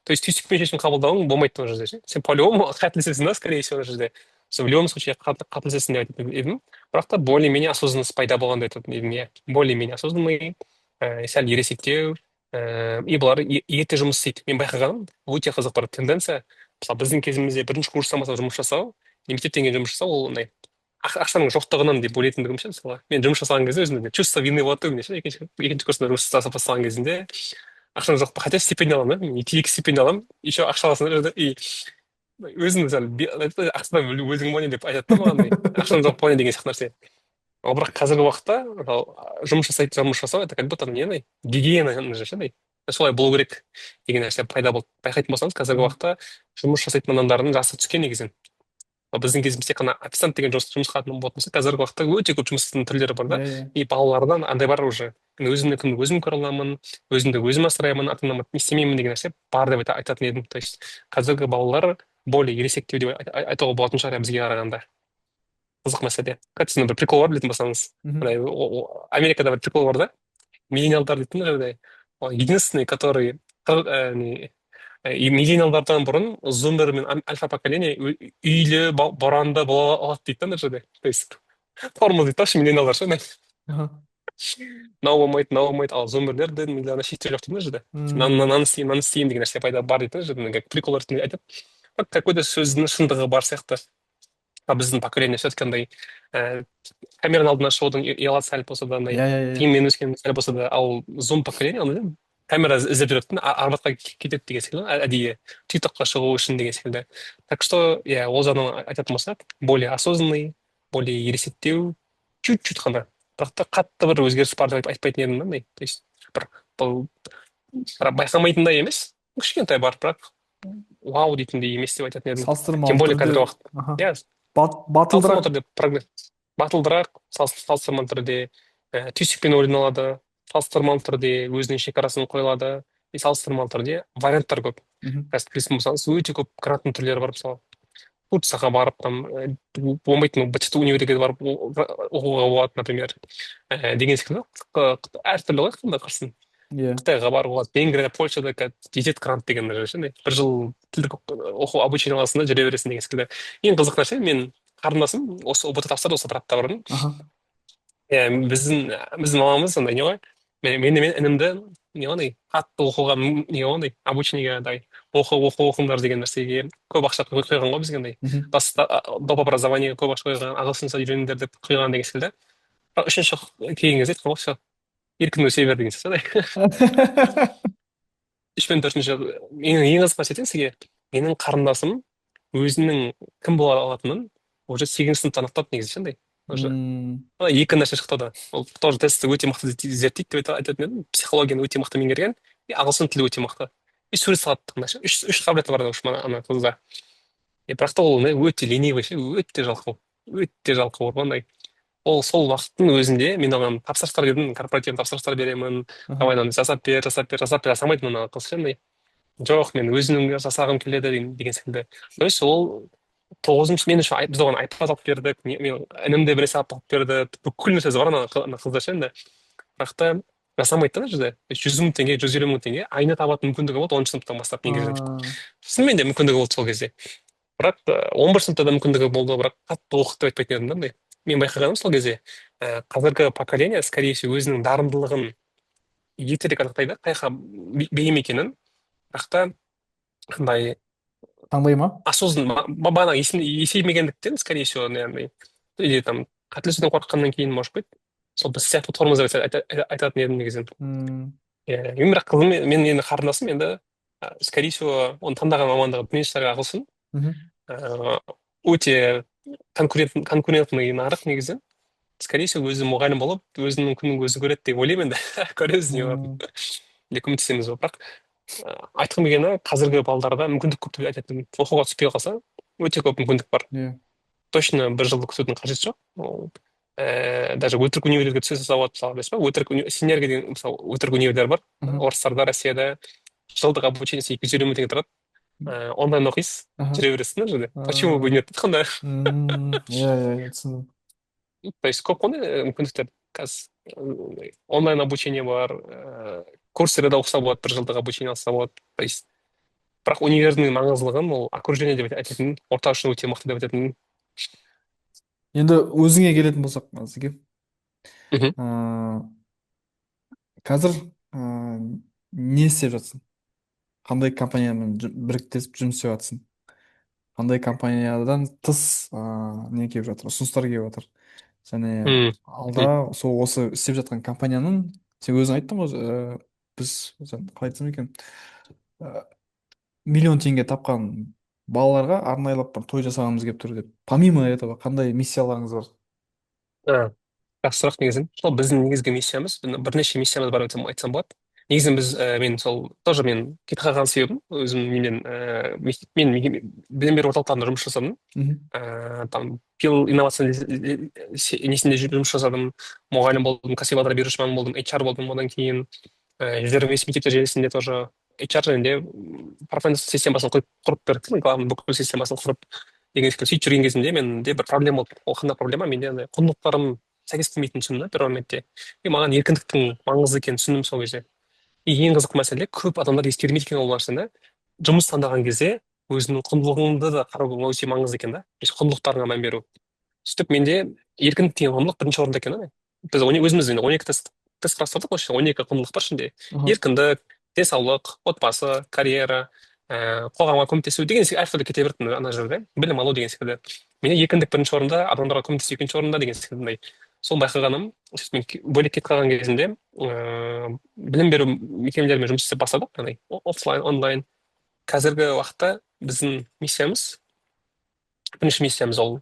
то есть, түйсікпен шешім қабылдауың болмайды мына жерде ше. Сен по любому қателесесің да, скорее всего, мына жерде сен в любом случае қателесесің деп айтатын едім. Бірақ та более менее осознанность пайда болған деп айтатын едім, иә, более менее осознанный, сәл ересектеу, и бұлар ерте жұмыс істейді. Мен байқағаным, өте қызық бір тенденция. Мысалы, біздің кезімізде бірінші курстан бастап жұмыс жасау, мектептен кейін жұмыс жасау, ол андай ақшаның жоқтығынан деп ойлайтындығым ше. Мысалы, мен жұмыс жасаған кезде өзімде чувство вины болады да ше. Екінші курста жұмыс жасап бастаған кезімде ақшам жоқ, хотя стипендия аламын да, мен екі стипендия аламын, еще ақша аласың да. И өзің сәл ақшадан өзің ба не деп айтады да маған, ақшаң жоқ па не деген сияқты нәрсе. Ал бірақ қазіргі уақытта, мысалы, жұмыс жасайтын, жұмыс жасау — это как будто не андай гигиена ше, андай солай болу керек деген нәрсе пайда болды. Байқайтын болсаңыз, қазіргі уақытта жұмыс жасайтын адамдардың жасы түскен негізінен. Ал біздің кезімізде тек қана официант деген жұмысқа болатын болса, қазіргі уақытта өте көп жұмыстың түрлері бар да. Иә, иә. И балалардан андай бар: уже мен өзімнің күнімді өзім көре аламын, өзімді өзім асыраймын, ата анама не істемеймін деген нәрсе бар деп айтатын едім. То есть қазіргі балалар Более ересектеу деп айтуға болатын шығар, иә, бізге қарағанда. Қызық мәселе. Кстати, бір прикол бар, білетін болсаңыз. Мындай Америкада бір прикол бар да, миллениалдар дейтін жаңағыдай, ол единственный, который не, и миллениалдардан бұрын зумер мен альфа поколение үйлі, боранды бола алады дейді да ана жерде. То есть тормоз дейді да вообще миллениалдар ше, андай мынау болмайды, мынау болмайды, ал зумерлерде миллионда шектеу жоқ дейді мына жерде. Мынаны, мынаны істеймін, мынаны істеймін деген нәрсе пайда бар дейді да жерде, как прикол ретінде айтады, бірақ какой то сөздің шындығы бар сияқты. А біздің поколение все таки андай камераның алдына шығудан ұялады сәл болса да, андай Иә, иә, иә. қиынмен өскен сәл болса да. Ал зум поколение андай камера іздеп жүреді да, Арбатқа кетеді деген секілді, әдейі Тик Токқа шығу үшін деген секілді. Так что, иә, ол жағынан айтатын болсақ, более осознанный, более ересектеу чуть чуть қана. Бірақ та қатты бір өзгеріс бар деп айтпайтын едім да андай. То есть бір бұл бір байқамайтындай емес, кішкентай бар, бірақ вау дейтіндей емес деп айтатын едім. Тем Салыстырмалы более түрде қазіргі уақыт, иә, салыстырмалы батылдырақ. түрде прогресс, батылдырақ, салыстырмалы түрде түйсікпен ойлана алады, салыстырмалы түрде өзінің шекарасын қоя алады и салыстырмалы түрде варианттар көп. Қазір білетін болсаңыз, өте көп гранттың түрлері бар. Мысалы, Турцияға барып, там болмайтын БЧТ универге барып оқуға болады, например, деген секілді. Әртүрлі ғой, қандай құрсын, Қытайға баруға болады, Венгрияда, Польшада қазір жетеді грант деген нәрсе ше, андай бір жыл тілдік оқу, обучение аласың да, жүре бересің деген секілді. Ең қызық нәрсе, мен қарындасым осы ҰБТ тапсырды осы бір апта бұрын. Иә, біздің мамамыз андай не ғой, мен інімді не ғой, андай қатты оқуға не ғой, андай обучениеге, андай оқы, оқы, оқыңдар деген нәрсеге көп ақша құйған ғой бізге андай. Доп образованиеге көп ақша құйған, ағылшынша үйреніңдер деп құйған деген секілді. Бірақ үшінші келген кезде айтқан ғой: «Все, еркін өсе бер» деген сияқты андай. Үш пен төртінші. Ең қызық нәрсе айтайын сізге: менің қарындасым өзінің кім бола алатынын уже сегізінші сыныпта анықтады негізі ше, андай уже ана екі нәрсе шықты да. Ол тоже тестті өте мықты зерттейді деп айтатын едім, психологияны өте мықты меңгерген и ағылшын тілі өте мықты и сурет салады ана ше. Үш қабілеті бар в общем ана қызда. И бірақ та ол өте ленивый ше, өте жалқау, өте жалқау бар андай. Ол сол уақыттың өзінде мен оған тапсырыстар бердім, корпоративный тапсырыстар беремін, давай, мынаны жасап бер, жасап бер, жасап бер. Жасамайтын ана қыз ше, андай: «Жоқ, мен өзімнің жасағым келеді» деген секілді. То есть ол тоғызыншы, мен үшін, біз оған iPad алып бердік, мен інім де бір нәрсе алып берді, бүкіл нәрсесі бар ана қызда ше енді. Бірақ та жасамайды да ана жерде. 100 000 теңге, 150 000 теңге айына табатын мүмкіндігі болды 10-сыныптан бастап негізі. Шынымен де мүмкіндігі болды сол кезде. Бірақ 11 сыныпта да мүмкіндігі болды, бірақ қатты оқыды деп айтпайтын едім да андай. Мен байқағаным, сол кезде қазіргі поколение, скорее всего, өзінің дарындылығын ертерек анықтайды, қай жаққа бейім екенін, бірақ та андай Таңдай ма? осознанно бағана есеймегендіктен, скорее всего, андай, или там қателесуден қорыққаннан кейін, может быть, сол біз сияқты тормоз деп айтатын едім негізі. Иә, мен бірақ қызым, мен енді қарындасым енді, скорее всего, оның таңдаған мамандығы діни ағылшын. Өте конкурентный нарық негізі. Скорее всего, өзі мұғалім болып, өзінің күнін өзі көреді деп ойлаймын. Енді көреміз не болатынын или көмектесеміз ба. Бірақ айтқым келгені, қазіргі балдарда мүмкіндік көп деп айтатын едім. Оқуға түспей қалса, өте көп мүмкіндік бар. Точно бір жылды күтудің қажеті жоқ. Ол даже өтірік универге түсе салса болады. Мысалы, білесіз ба, өтірік Синергия деген, мысалы, өтірік универлер бар орыстарда, Россияда. Жылдық обучениесі 250 000 теңге тұрады. Онлайн оқисыз, жүре бересіз мына жерде. Почему бы нет дейді ғой. Иә, иә, иә, түсіндім. То есть көп қой мүмкіндіктер қазір. Онлайн обучение бар, Курсерада оқыса болады, бір жылдық обучение алса болады. То есть бірақ универдің маңыздылығын ол окружение деп айтатын, орта үшін өте мықты деп айтатын. Енді өзіңе келетін болсақ, Назеке, қазір не істеп жатсың? Қандай компаниямен біріктесіп жұмыс істеп жатсың? Қандай компаниядан тыс не келіп жатыр, ұсыныстар келіп жатыр? Және алда сол осы істеп жатқан компанияның, сен өзің айттың ғой, біз, қалай айтсам екен, миллион теңге тапқан балаларға арнайлап бір той жасағымыз келіп тұр деп. Помимо этого қандай миссияларыңыз бар? Жақсы сұрақ негізі. Сол біздің негізгі миссиямыз, бірнеше миссиямыз бар деп айтсам болады. Негізі біз мен сол тоже мен кетіп қалған себебім өзім немен мен білім беру орталықтарында жұмыс жасадым. Там пил инновация несінде жұмыс жасадым, мұғалім болдым, кәсіби бағдар беруші маман болдым, HR болдым. Одан кейін 125 мектептер желісінде тоже HR және де профориентация системасын құрып бердік, главный бүкіл системасын құрып деген секілді. Сөйтіп жүрген кезімде менде бір проблема болды. Ол қандай проблема? Менде андай құндылықтарым сәйкес келмейтінін түсіндім да бір моментте. И маған еркіндіктің маңызды екенін түсіндім сол кезде. И ең қызық мәселе, көп адамдар ескермейді екен ол нәрсені: жұмыс таңдаған кезде өзіңнің құндылығыңды да қарау өте маңызды екен да, то есть құндылықтарыңа мән беру. Сөйтіп, менде еркіндік деген құндылық бірінші орында екен да. Біз өзіміз енді 12 тест құрастырдық қой, 12 құндылық бар ішінде: еркіндік, денсаулық, отбасы, карьера, қоғамға көмектесу деген секілді, әртүрлі кете берді ана жерде, білім алу деген секілді. Менде еркіндік бірінші орында, адамдарға көмектесу екінші орында деген секілді. Сол байқағаным. Сөйтіп, мен бөлек кетіп қалған кезімде білім беру мекемелерімен жұмыс істеп бастадық, яғни оффлайн, онлайн. Қазіргі уақытта біздің миссиямыз, бірінші миссиямыз ол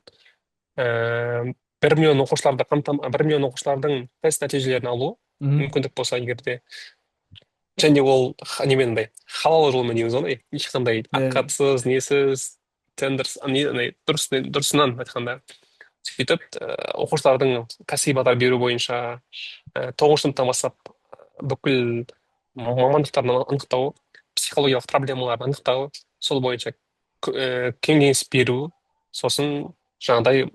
1 миллион оқушыларды қамтам, 1 миллион оқушылардың тест нәтижелерін алу, мүмкіндік болса егер де. Және ол немен, андай халал жолмен дейміз ғой, ешқандай откатсыз, несіз, тендер не, андай дұрыс, дұрысынан айтқанда. Сөйтіп, оқушылардың кәсіби бағдар беру бойынша, тоғызыншы сыныптан бастап бүкіл мамандықтарын анықтау, психологиялық проблемаларын анықтау, сол бойынша кеңес беру. Сосын жаңағыдай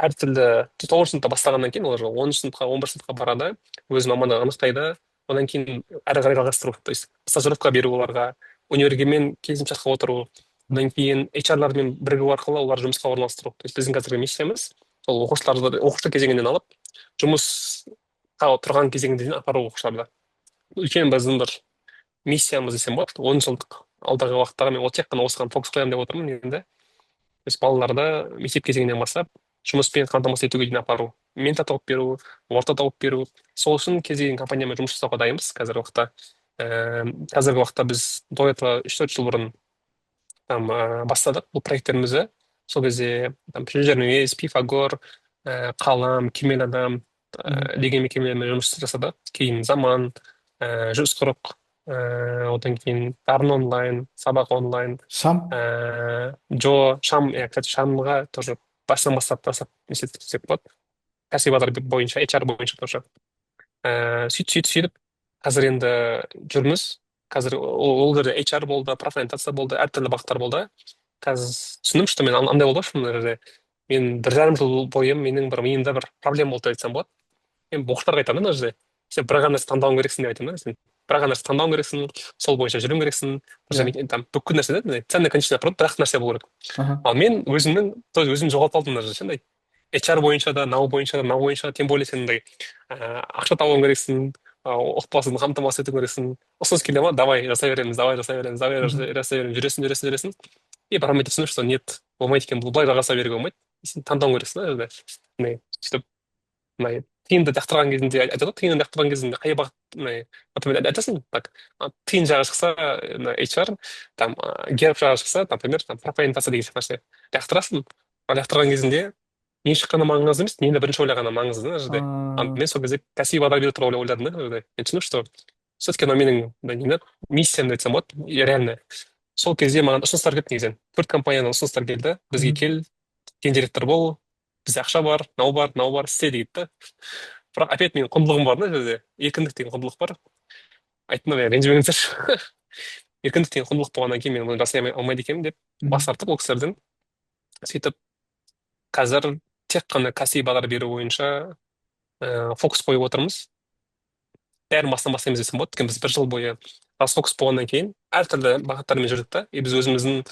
әртүрлі, тоғызыншы сыныпта бастағаннан кейін олар 10-сыныпқа, 11-сыныпқа барады, өз мамандығын анықтайды. Одан кейін әрі қарай жалғастыру, то есть стажировка беру оларға, универмен келісімшартқа отыру, одан кейін HR-лармен бірігу арқылы оларды жұмысқа орналастыру. То есть біздің қазіргі миссиямыз сол оқушыларды оқушы кезеңінен алып, жұмысқа тұрған кезеңіне дейін апару оқушыларды. Үлкен біздің бір миссиямыз десем болады. 10 жылдық алдағы уақыттағы мен ол тек қана осыған фокус қоямын деп отырмын енді. То есть балаларды мектеп кезеңінен бастап жұмыспен қамтамасыз етуге дейін апару, ментор тауып беру, орта тауып беру. Сол үшін кез келген компаниямен жұмыс жасауға дайынбыз қазіргі уақытта. Қазіргі уақытта біз до этого 3-4 жыл бұрын там бастадық бұл проекттерімізді. Сол кезде там 125, Пифагор, Қалам, Кемел Адам деген мекемелермен жұмыс жасадық. Кейін Заман, 140, одан кейін Дарын онлайн, Сабақ онлайн. Шам. Жо, Шам, иә. Кстати, Шамға тоже басынан бастап жасап не істесек болады, кәсіби бағдар бойынша, HR бойынша тоже. Сөйтіп, қазір енді жүрміз. Қазір ол жерде HR болды, профориентация болды, әртүрлі бағыттар болды. Қазір түсіндім, что мен андай болды ғой, мына жерде мен 1,5 жыл бойы менің бір миымда бір проблема болды деп айтсам болады. Мен оқушыларға айтамын да: мына жерде сен бір ғана нәрсе таңдауың керексің деп айтамын да. Сен бір ақ нәрсе таңдауың керексің, сол бойынша жүруің керексің. Там бүкіл нәрсе да ценный конечный продукт бір ақ нәрсе болу керек. Ал мен өзімнің, то есть өзімді жоғалтып алдым мына жерде ше, андай HR бойынша да, мынау бойынша да, мынау бойынша. Тем более сен андай ақша табуың керексің, отбасын қамтамасыз ету керексің. Ұсыныс келе ма, давай жасай береміз, давай жасай береміз, давай жасай береміз. Жүресің, жүресің, жүресің. И бір моментте түсіндім, что нет, болмайды екен бұл, былай жалғаса беруге болмайды, сен таңдауың керексің да жерде. Міне, сөйтіп мынай тиынды лақтырған кезінде айтады ғой, тиынды лақтырған кезінде қай бағыт, мынай, например, айтасың так: тиын жағы шықса, мына HR, там герб жағы шықса, например, там профориентация деген сияқты нәрсе лақтырасың. Ал лақтырған кезінде не шыққаны маңызды емес, нені бірінші ойлағаны маңызды да мына жерде. Ал мен сол кезде кәсіби бағдар беру туралы ойладым да. Мына жерде мен түсіндім, что все таки мынау менің мындай не, миссиям деп айтсам болады. И реально сол кезде маған ұсыныстар келді, негізінен төрт компаниядан ұсыныстар келді бізге: «Кел, гендиректор бол, бізде ақша бар, мынау бар, мынау бар, істе», — дейді да. Бірақ опять менің құндылығым бар да, жерде еркіндік деген құндылық бар. Айттым да, ренжімеңіздерші, еркіндік деген құндылық болғаннан кейін мен бұны жасай алмайды екенмін деп бас тарттық ол кісілерден. Сөйтіп, қазір тек қана кәсіби бағдар беру бойынша фокус қойып отырмыз. Бәрін басынан бастаймыз десем болады, өйткені біз бір жыл бойы расфокус болғаннан кейін әртүрлі бағыттармен жүрдік та. И біз өзіміздің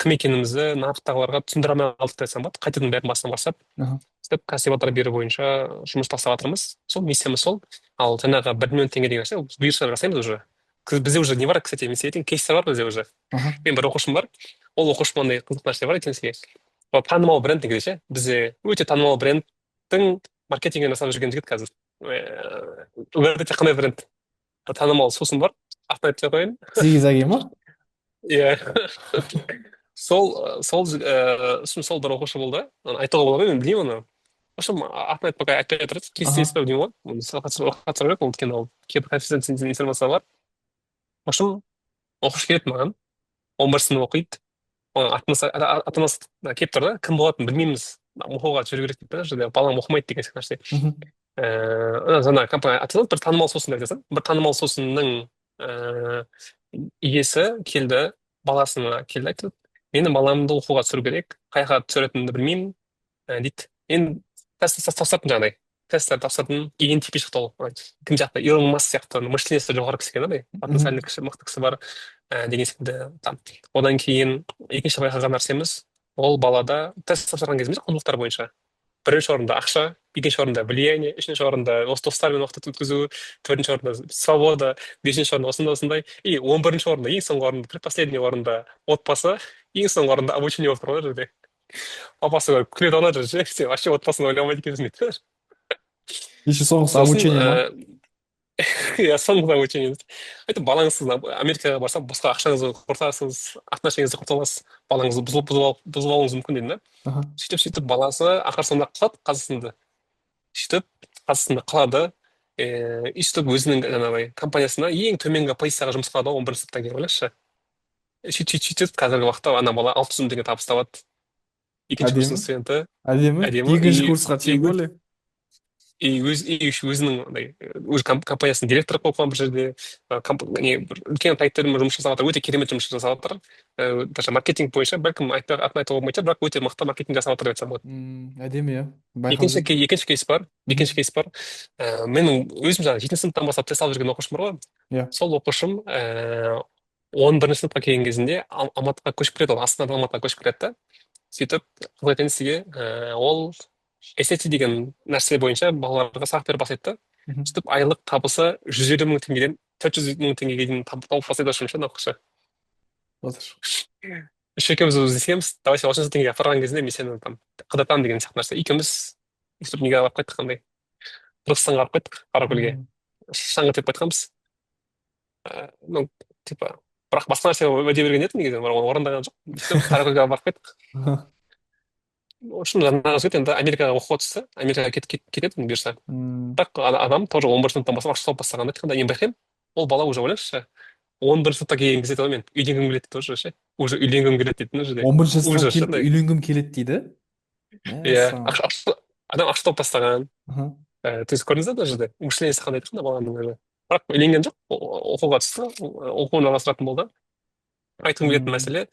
кім екенімізді нарықтағыларға түсіндіре алмай қалдық деп айтсам болады. Қайтадан бәрін басынан бастап, сөйтіп кәсіби бағдар беру бойынша жұмыс бастап жатырмыз. Сол миссиямыз сол. Ал жаңағы 1 миллион теңге деген нәрсе, бұйырса, жасаймыз уже. Бізде уже не бар, кстати, мен сізге айтайын, кейстер бар бізде уже. Мен бір оқушым бар, ол оқушым, андай қызық нәрсе бар, айтайын сізге. Ол танымал бренд негізі ше, бізде өте танымал брендтің маркетингін жасап жүрген жігіт қазір. Угадайте, қандай бренд? Танымал сусын бар, атын айтпай ақ қояйын. Зиги ма? Иә, сол бір оқушы болды. Оны айтуға болады ма, мен білмеймін оны. В общем, атын айтпай, пока айтпай тұрады. Кейс па, білмеймін ғой, оны сұрау керек, өйткені ол кейбір конфиденциальный информация бар. В общем, оқушы келеді маған, 11 сынып оқиды. Оның ата анасы келіп тұр да, кім болатынын білмейміз, оқуға жүру керек дейді да, жерде балам оқымайды деген сияқты нәрсе. Жаңағы компания атады, бір танымал сусын деп айтасың, бір танымал сусынның Иесі келді, баласына келді, айтты: «Менің баламды оқуға түсіру керек, қай жаққа түсіретінімді білмеймін», дейді. Енді тест тапсырдым, жаңағыдай тесттер тапсырдым. ENTP шықты. Ол кім сияқты? Илон Маск сияқты мышление сі жоғары кісі екен андай, потенциальный кісі, мықты кісі бар деген секілді там. Одан кейін екінші байқаған нәрсеміз: ол балада тест тапсырған кезімізде құндылықтар бойынша бірінші орында ақша, екінші орында влияние, үшінші орында осы достармен уақыт өткізу, төртінші орында свобода, бесінші орында осындай, осындай, и 11-орында, ең соңғы орында, предпоследний орында отбасы, ең соңғы орында обучение болып тұр ғой. Жерде папасы көріп күледі ана жерде ше: «Сен вообще отбасын ойламайды екенсің», — дейді. Еще соңғысы Сосын обучение ма? Иә, соңғы обучение. Айтып, балаңыз Америкаға барса, босқа ақшаңызды құртасыз, отношение ңізді құрта аласыз, балаңызды бұзып алуыңыз мүмкін дедім да. Сөйтіп, сөйтіп баласы ақыр соңында қалады Қазақстанда. Сөйтіп Қазақстанда қалады и сөйтіп өзінің жаңағыдай компаниясына ең төменгі позицияға жұмысқа алады ғой 11-сыныптан кейін, ойлашы. Сөйтіп, сөйтіп, сөйтіп қазіргі уақытта ана бала 600 000 теңге табыс табады, екінші курстың Әдемі. студенті. Әдемі. Әдемі. Екінші И курсқа и тем более. И өз и өзінің андай өз компаниясының директоры болып қойған бір жерде, не, бір үлкен проекттермен жұмыс жасап жатыр, өте керемет жұмыс жасап жатыр. Даже маркетинг бойынша, бәлкім, атын айтуға болмайтын шығар, бірақ өте мықты маркетинг жасап жатыр деп айтсам болады. Әдемі, иә, байқап Екінші жүрмін. Екінші кейс бар. Екінші кейс бар. Менің өзім жаңағы жетінші сыныптан бастап тест алып жүрген оқушым бар ғой. Сол оқушым 11-сыныпқа келген кезінде Алматыға көшіп келеді. Ол Астанадан Алматыға көшіп келеді да. Сөйтіп, қызық айтайын сізге, ол SAT деген нәрсе бойынша балаларға сабақ бере бастайды да. Сөйтіп айлық табысы 150 000 теңгеден 400 000 теңгеге дейін тауып бастайды ше оқушы. Батыр. Еще екеуміз іздесеміз, давай, сен осынша теңгеге апарған кезінде мен сені там қыдыртамын деген сияқты нәрсе. Екеуміз сөйтіп неге барып қайттық, андай Қырғызстанға барып қайттық, Қаракөлге шаңғы теуіп қайтқанбыз. Ну типа, бірақ басқа нәрсе уәде берген едім негізі, бірақ оны орындаған жоқ. Сөйтіп Қаракөлге барып қайттық. В общем, жаңағы жігіт енді Америкаға оқуға түсті, Америкаға кетеді бұйырса. Бірақ адам тоже 11-сыныптан бастап ақша тауып бастаған да. Айтқанда, мен байқаймын, ол бала уже, ойлаңызшы, 11-сыныпта келген кезде айтады ғой: «Мен үйленгім келеді», — дейді тоже ше. «Уже үйленгім келеді», — дейді мына жерде. 11-сыныпқа Уже ше келіп андай. «Үйленгім келеді» дейді. Иә. Мәссаған. Адам ақша тауып бастаған. То есть көрдіңіз ба, мына жерде мышление сі қандай да баланың уже. Бірақ үйленген жоқ, оқуға түсті, оқуын жалғастыратын болды. Айтқым келетін мәселе,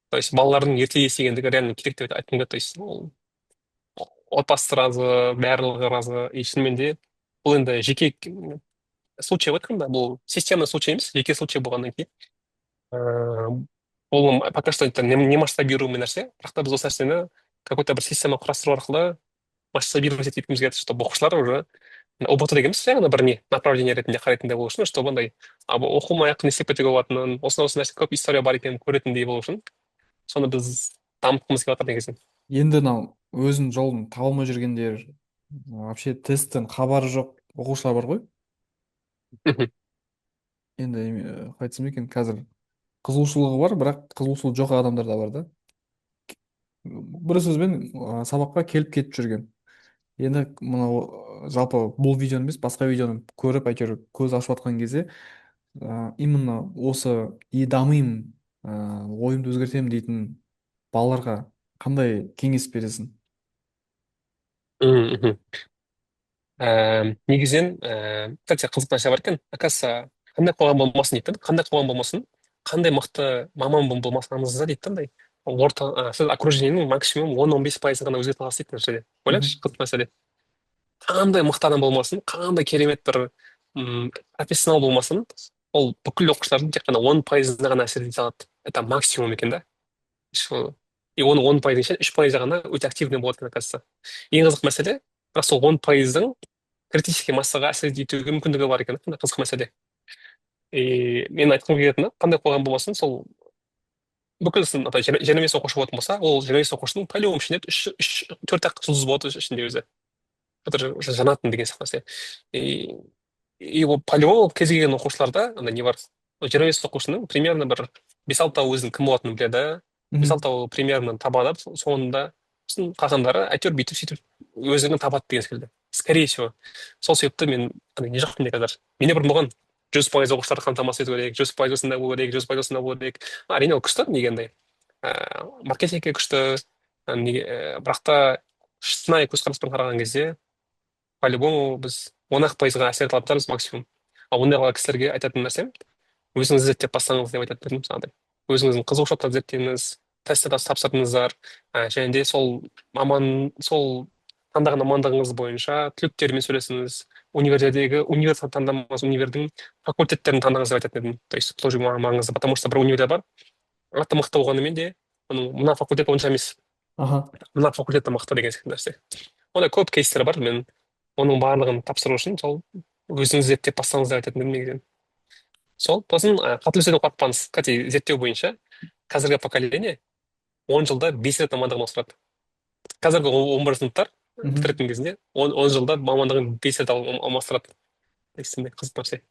то есть балалардың ерте есейгендігі реально керек деп айтқым келеді. То есть ол отбасы разы, барлығы разы. И шынымен де бұл енді жеке случай ғой айтқанда, бұл системный случай емес, жеке случай болғаннан кейін бұл пока что это не масштабируемый нәрсе. Бірақ та біз осы нәрсені какой то бір система құрастыру арқылы масштабировать еткіміз келеді, чтобы оқушылар уже ҰБТ деген емес, жай ғана бір не направление ретінде қарайтындай болу үшін, чтобы андай оқымай ақ не істеп кетуге болатынын, осындай осы нәрсе, көп история бар екенін көретіндей болу үшін, соны біз дамытқымыз келіп жатыр негізі. Енді мынау өзінің жолын таба алмай жүргендер, вообще тесттен хабары жоқ оқушылар бар ғой. Енді қалай айтсам екен, қазір қызығушылығы бар, бірақ қызығушылығы жоқ адамдар да бар да. Бір сөзбен, сабаққа келіп кетіп жүрген. Енді мынау жалпы бұл видеоны емес, басқа видеоны көріп, әйтеуір көз ашып жатқан кезде именно осы и дамимын, ойымды өзгертемін дейтін балаларға қандай кеңес бересің? Негізінен, кстати, қызық нәрсе бар екен, оказывается. Қандай қоғам болмасын дейді да, қандай қоғам болмасын, қандай мықты маман болмасаңыз да дейді да, андай орта, сіз окружение нің максимум 10-15 пайызын ғана өзгерте аласыз дейді мына жерде. Ойлаңызшы, қызық мәселе. Қандай мықты адам болмасын, қандай керемет бір профессионал болмасын, ол бүкіл оқушылардың тек қана 10 пайызына ғана әсер ете алады, это максимум екен да. И оның 10 пайыздың ішінен 3 пайызы ғана өте активный болады екен, оказывается. Ең қызық мәселе, бірақ сол 10 пайыздың критический массаға әсер етуге мүмкіндігі бар екен. Қандай қызық мәселе! И мен айтқым келетіні, қандай қоғам болмасын, сол бүкіл 25 оқушы болатын болса, ол 25 оқушының по любому ішінде үш, төрт ақ жұлдыз болады ішінде өзі, который уже жанатын деген сияқты нәрсе. И ол по любому кез келген оқушыларда андай не бар: 25 оқушының примерно бір бес алтауы өзінің кім болатынын біледі, бес алтауы примерно табады, соңында сосын қалғандары әйтеуір бүйтіп сөйтіп өздігінен табады деген секілді, скорее всего. Сол себепті мен андай не жоқ менде қазір. Менде бұрын болған: 100% оқушыларды қамтамасыз ету керек, 100% осындай болу керек, 100% осындай болу керек. Әрине, ол күшті неге, андай маркетингке күшті неге, бірақ та шынайы көзқараспен қараған кезде, по любому біз 10 ақ пайызға әсер ете алатын шығармыз максимум. Ал ондай кісілерге айтатын нәрсем Өзіңіз зерттеп бастаңыз деп айтатын едім жаңағыдай. Өзіңіздің қызығушылықтарды зерттеңіз, тест тапсырдыңыздар, және де сол маман, сол таңдаған мамандығыңыз бойынша түлектермен сөйлесіңіз. Универдегі универ таңдамаңыз, универдің факультеттерін таңдаңыз деп айтатын едім. То есть тоже маған маңызды, потому что бір универде бар, аты мықты болғанымен де, оның мына факультет онша емес, мына факультет мықты деген секілді нәрсе. Ондай көп кейстер бар. Мен оның барлығын тапсыру үшін сол өзіңіз зерттеп бастаңыз деп айтатын едім негізінен. Сол сосын қателесуден қорықпаңыз. Кстати, зерттеу бойынша қазіргі поколение 10 жылда бес рет мамандығын ауыстырады. Қазіргі 11-сыныптар бітіретін кезінде 10 жылда мамандығын бес рет алмастырады. Сондай қызық нәрсе.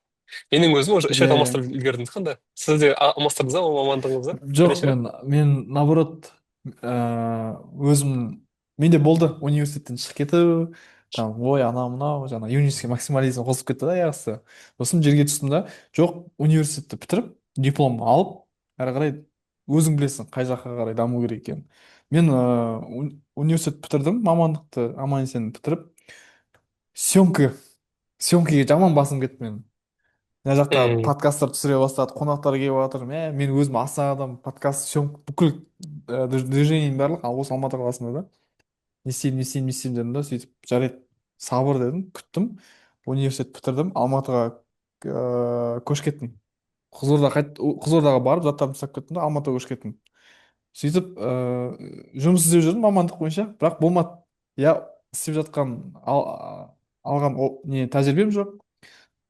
Менің өзім уже үш рет алмастырып үлгердім. Қандай, сіз де алмастырдыңыз ба мамандығыңызды Жоқ. бірнеше рет? Мен наоборот, өзім, менде болды университеттен шығып кету там, ой, анау мынау жаңағы юношеский максимализм қосылып кетті да аяқ асты. Сосын жерге түстім да, жоқ, университетті бітіріп, диплом алып, әрі қарай өзің білесің қай жаққа қарай даму керек екенін. Мен университет бітірдім, мамандықты аман есен бітіріп, съемкаға жаман басым кетті менің. Мына жақта подкасттар түсіре бастады, қонақтар келіп жатыр. Мә, мен өзім Астанадан, подкаст, съемка, бүкіл движением барлық ал осы Алматы қаласында да. Не істеймін, не істеймін, не істеймін дедім да, сөйтіп жарайды, сабыр дедім, күттім. Университет бітірдім, Алматыға көшіп кеттім. Қызылорда қайт, Қызылордаға барып, заттарымды тастап кеттім да, Алматыға көшіп кеттім. Сөйтіп жұмыс іздеп жүрдім мамандық бойынша, бірақ болмады. Я істеп жатқан алған не тәжірибем жоқ.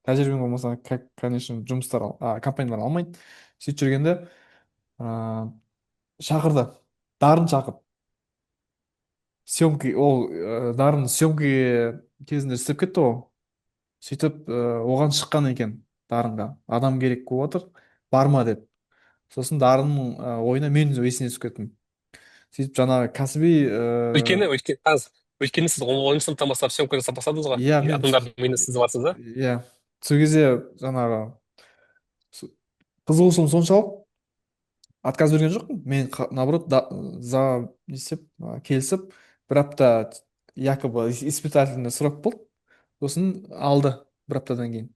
Тәжірибең болмаса, как, конечно, жұмыстар компаниялар алмайды. Сөйтіп жүргенде шақырды, Дарын шақырды съемки. Ол Дарын съемки кезінде істеп кетті ғой. Сөйтіп оған шыққан екен, Дарынға адам керек болып жатыр, бар ма деп. Сосын Дарынның ойына мен есіне түсіп кеттім. Сөйтіп жаңағы кәсіби Өйткені аз, өйткені сіз 10-сыныптан бастап съемка жасап бастадыңыз ғой. Иә. И Мен адамдардың миында сіз барсыз да. Иә, сол кезде жаңағы қызығушылығым соншалық, отказ берген жоқпын мен. Наоборот, да, за не істеп, келісіп, бір апта якобы испытательный срок болды. Сосын алды бір аптадан кейін: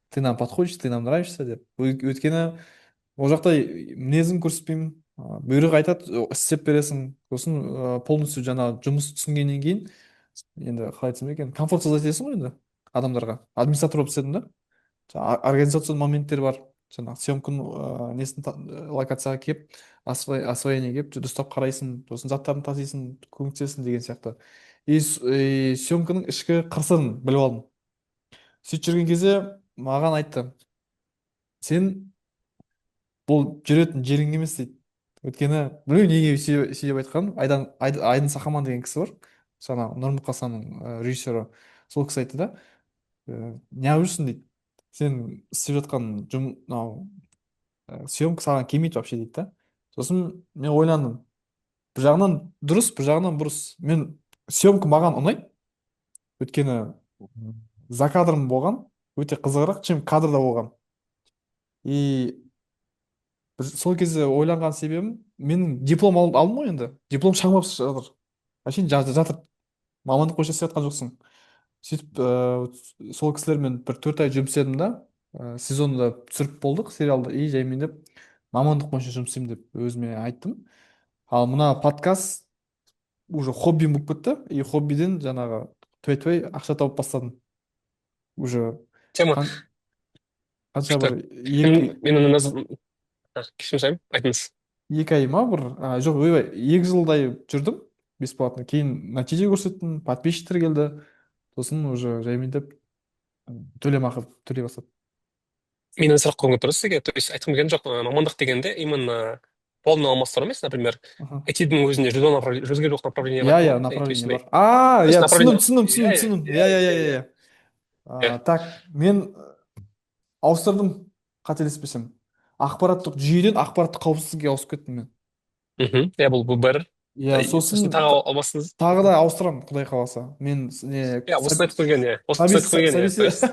«Ты нам подходишь, ты нам нравишься», — деп. Өйткені ол жақта мінезін көрсетпеймін, бұйрық айтады, істеп бересің. Сосын полностью жаңағы жұмыс түсінгеннен кейін, енді қалай айтсам екен, комфорт создать етесің ғой енді адамдарға. Администратор болып істедім да. Жаңа организационный моменттер бар, жаңағы съемканың несін, локацияға келіп, освоение келіп, дұрыстап қарайсың, сосын заттарын тасисың, көмектесесің деген сияқты. И съемканың ішкі қыр сырын біліп алдым. Сөйтіп жүрген кезде маған айтты: «Сен бұл жүретін жерің емес», — дейді. Өйткені білмеймін неге сөйтіп айтқанын. Айдын Сахаман деген кісі бар, жаңағы Нұрмұқасанның режиссері. Сол кісі айтты да: «Неғып жүрсің, — дейді, — сен істеп жатқан мынау съемка саған келмейді вообще», — дейді да. Сосын мен ойландым: бір жағынан дұрыс, бір жағынан бұрыс. Мен съемка маған ұнайды, өйткені за кадром болған өте қызығырақ, чем кадрда болған. И бір сол кезде ойланған себебім, менің диплом алдым ғой, енді диплом шаң болып жатыр вообще, жатыр, мамандық бойынша істеп жатқан жоқсың. Сөйтіп сол кісілермен бір 4 ай жұмыс істедім да, сезонда түсіріп болдық сериалды. И жаймендеп мамандық бойынша жұмыс істеймін деп өзіме айттым. Ал мына подкаст уже хоббим болып кетті. И хоббиден жаңағы түбай түбай ақша тауып бастадым уже. Тема. Қанша Күшті. бір екі Мен кешірім сұраймын, айтыңыз. 2 ай ма бір, жоқ, ойбай, 2 жылдай жүрдім бесплатно. Кейін нәтиже көрсеттім, подписчиктер келді, сосын уже жаймендеп төлемақы төлей бастадым. Менен сұрақ қойғым келіп тұр сізге. То есть айтқым келген жоқ, мамандық дегенде именно полный алмастыру емес, например, IT-дің өзінде 100-ге жуық направление бар Иә. екен Иә. ғой. То есть Направление сондай бар. А, то есть иә, түсіндім. направление. Түсіндім, Иә. түсіндім. Иә. Түсіндім. Иә. Иә, иә. Иә. Иә. Иә. Иә. Так, мен ауыстырдым, қателеспесем, ақпараттық жүйеден ақпараттық қауіпсіздікке ауысып кеттім мен. Иә, бұл бір. Иә. Сосын Сосын тағы алмастыңыз. Тағы да ауыстырамын, құдай қаласа. Мен не Иә, осыны айтып қойған, иә, осыны айтып қойған, иә, то есть